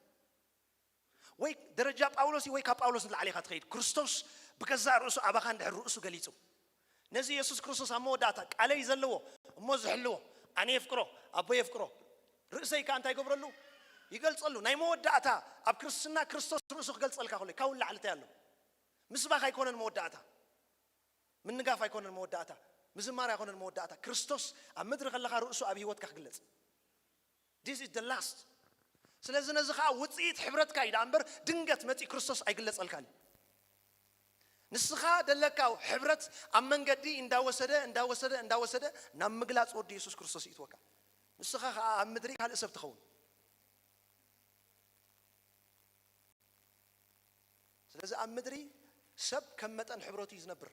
ወይ ደረጃ ጳውሎስ እዩ ወይ ካብ ጳውሎስ ንላዕሊ ኢኻ ትኸይድ። ክርስቶስ ብገዛእ ርእሱ ኣባኻ እንድሕር ርእሱ ገሊጹ፣ ነዚ የሱስ ክርስቶስ ኣብ መወዳእታ ቃለይ ዘለዎ እሞ ዝሕልዎ ኣነ የፍቅሮ ኣቦ የፍቅሮ፣ ርእሰይ ከኣ እንታይ ይገብረሉ? ይገልጸሉ። ናይ መወዳእታ ኣብ ክርስትና ክርስቶስ ርእሱ ክገልጸልካ ከሎ ካብኡ ንላዕሊ እንታይ ኣሎ? ምስባኽ ኣይኮነን መወዳእታ፣ ምንጋፍ ኣይኮነን መወዳእታ፣ ምዝማር ኣይኮነን መወዳእታ። ክርስቶስ ኣብ ምድሪ ከለኻ ርእሱ ኣብ ህይወትካ ክግለጽ። This is the last። ስለዚ ነዚ ኸዓ ውፅኢት ሕብረትካ እዩ ደኣ እምበር ድንገት መፂኡ ክርስቶስ ኣይግለፀልካን እዩ። ንስኻ ደለካ ሕብረት ኣብ መንገዲ እንዳወሰደ እንዳወሰደ እንዳወሰደ ናብ ምግላፅ ወዲ የሱስ ክርስቶስ ይእትወካ። ንስኻ ኸዓ ኣብ ምድሪ ካልእ ሰብ ትኸውን። ስለዚ ኣብ ምድሪ ሰብ ከም መጠን ሕብረቱ እዩ ዝነብር።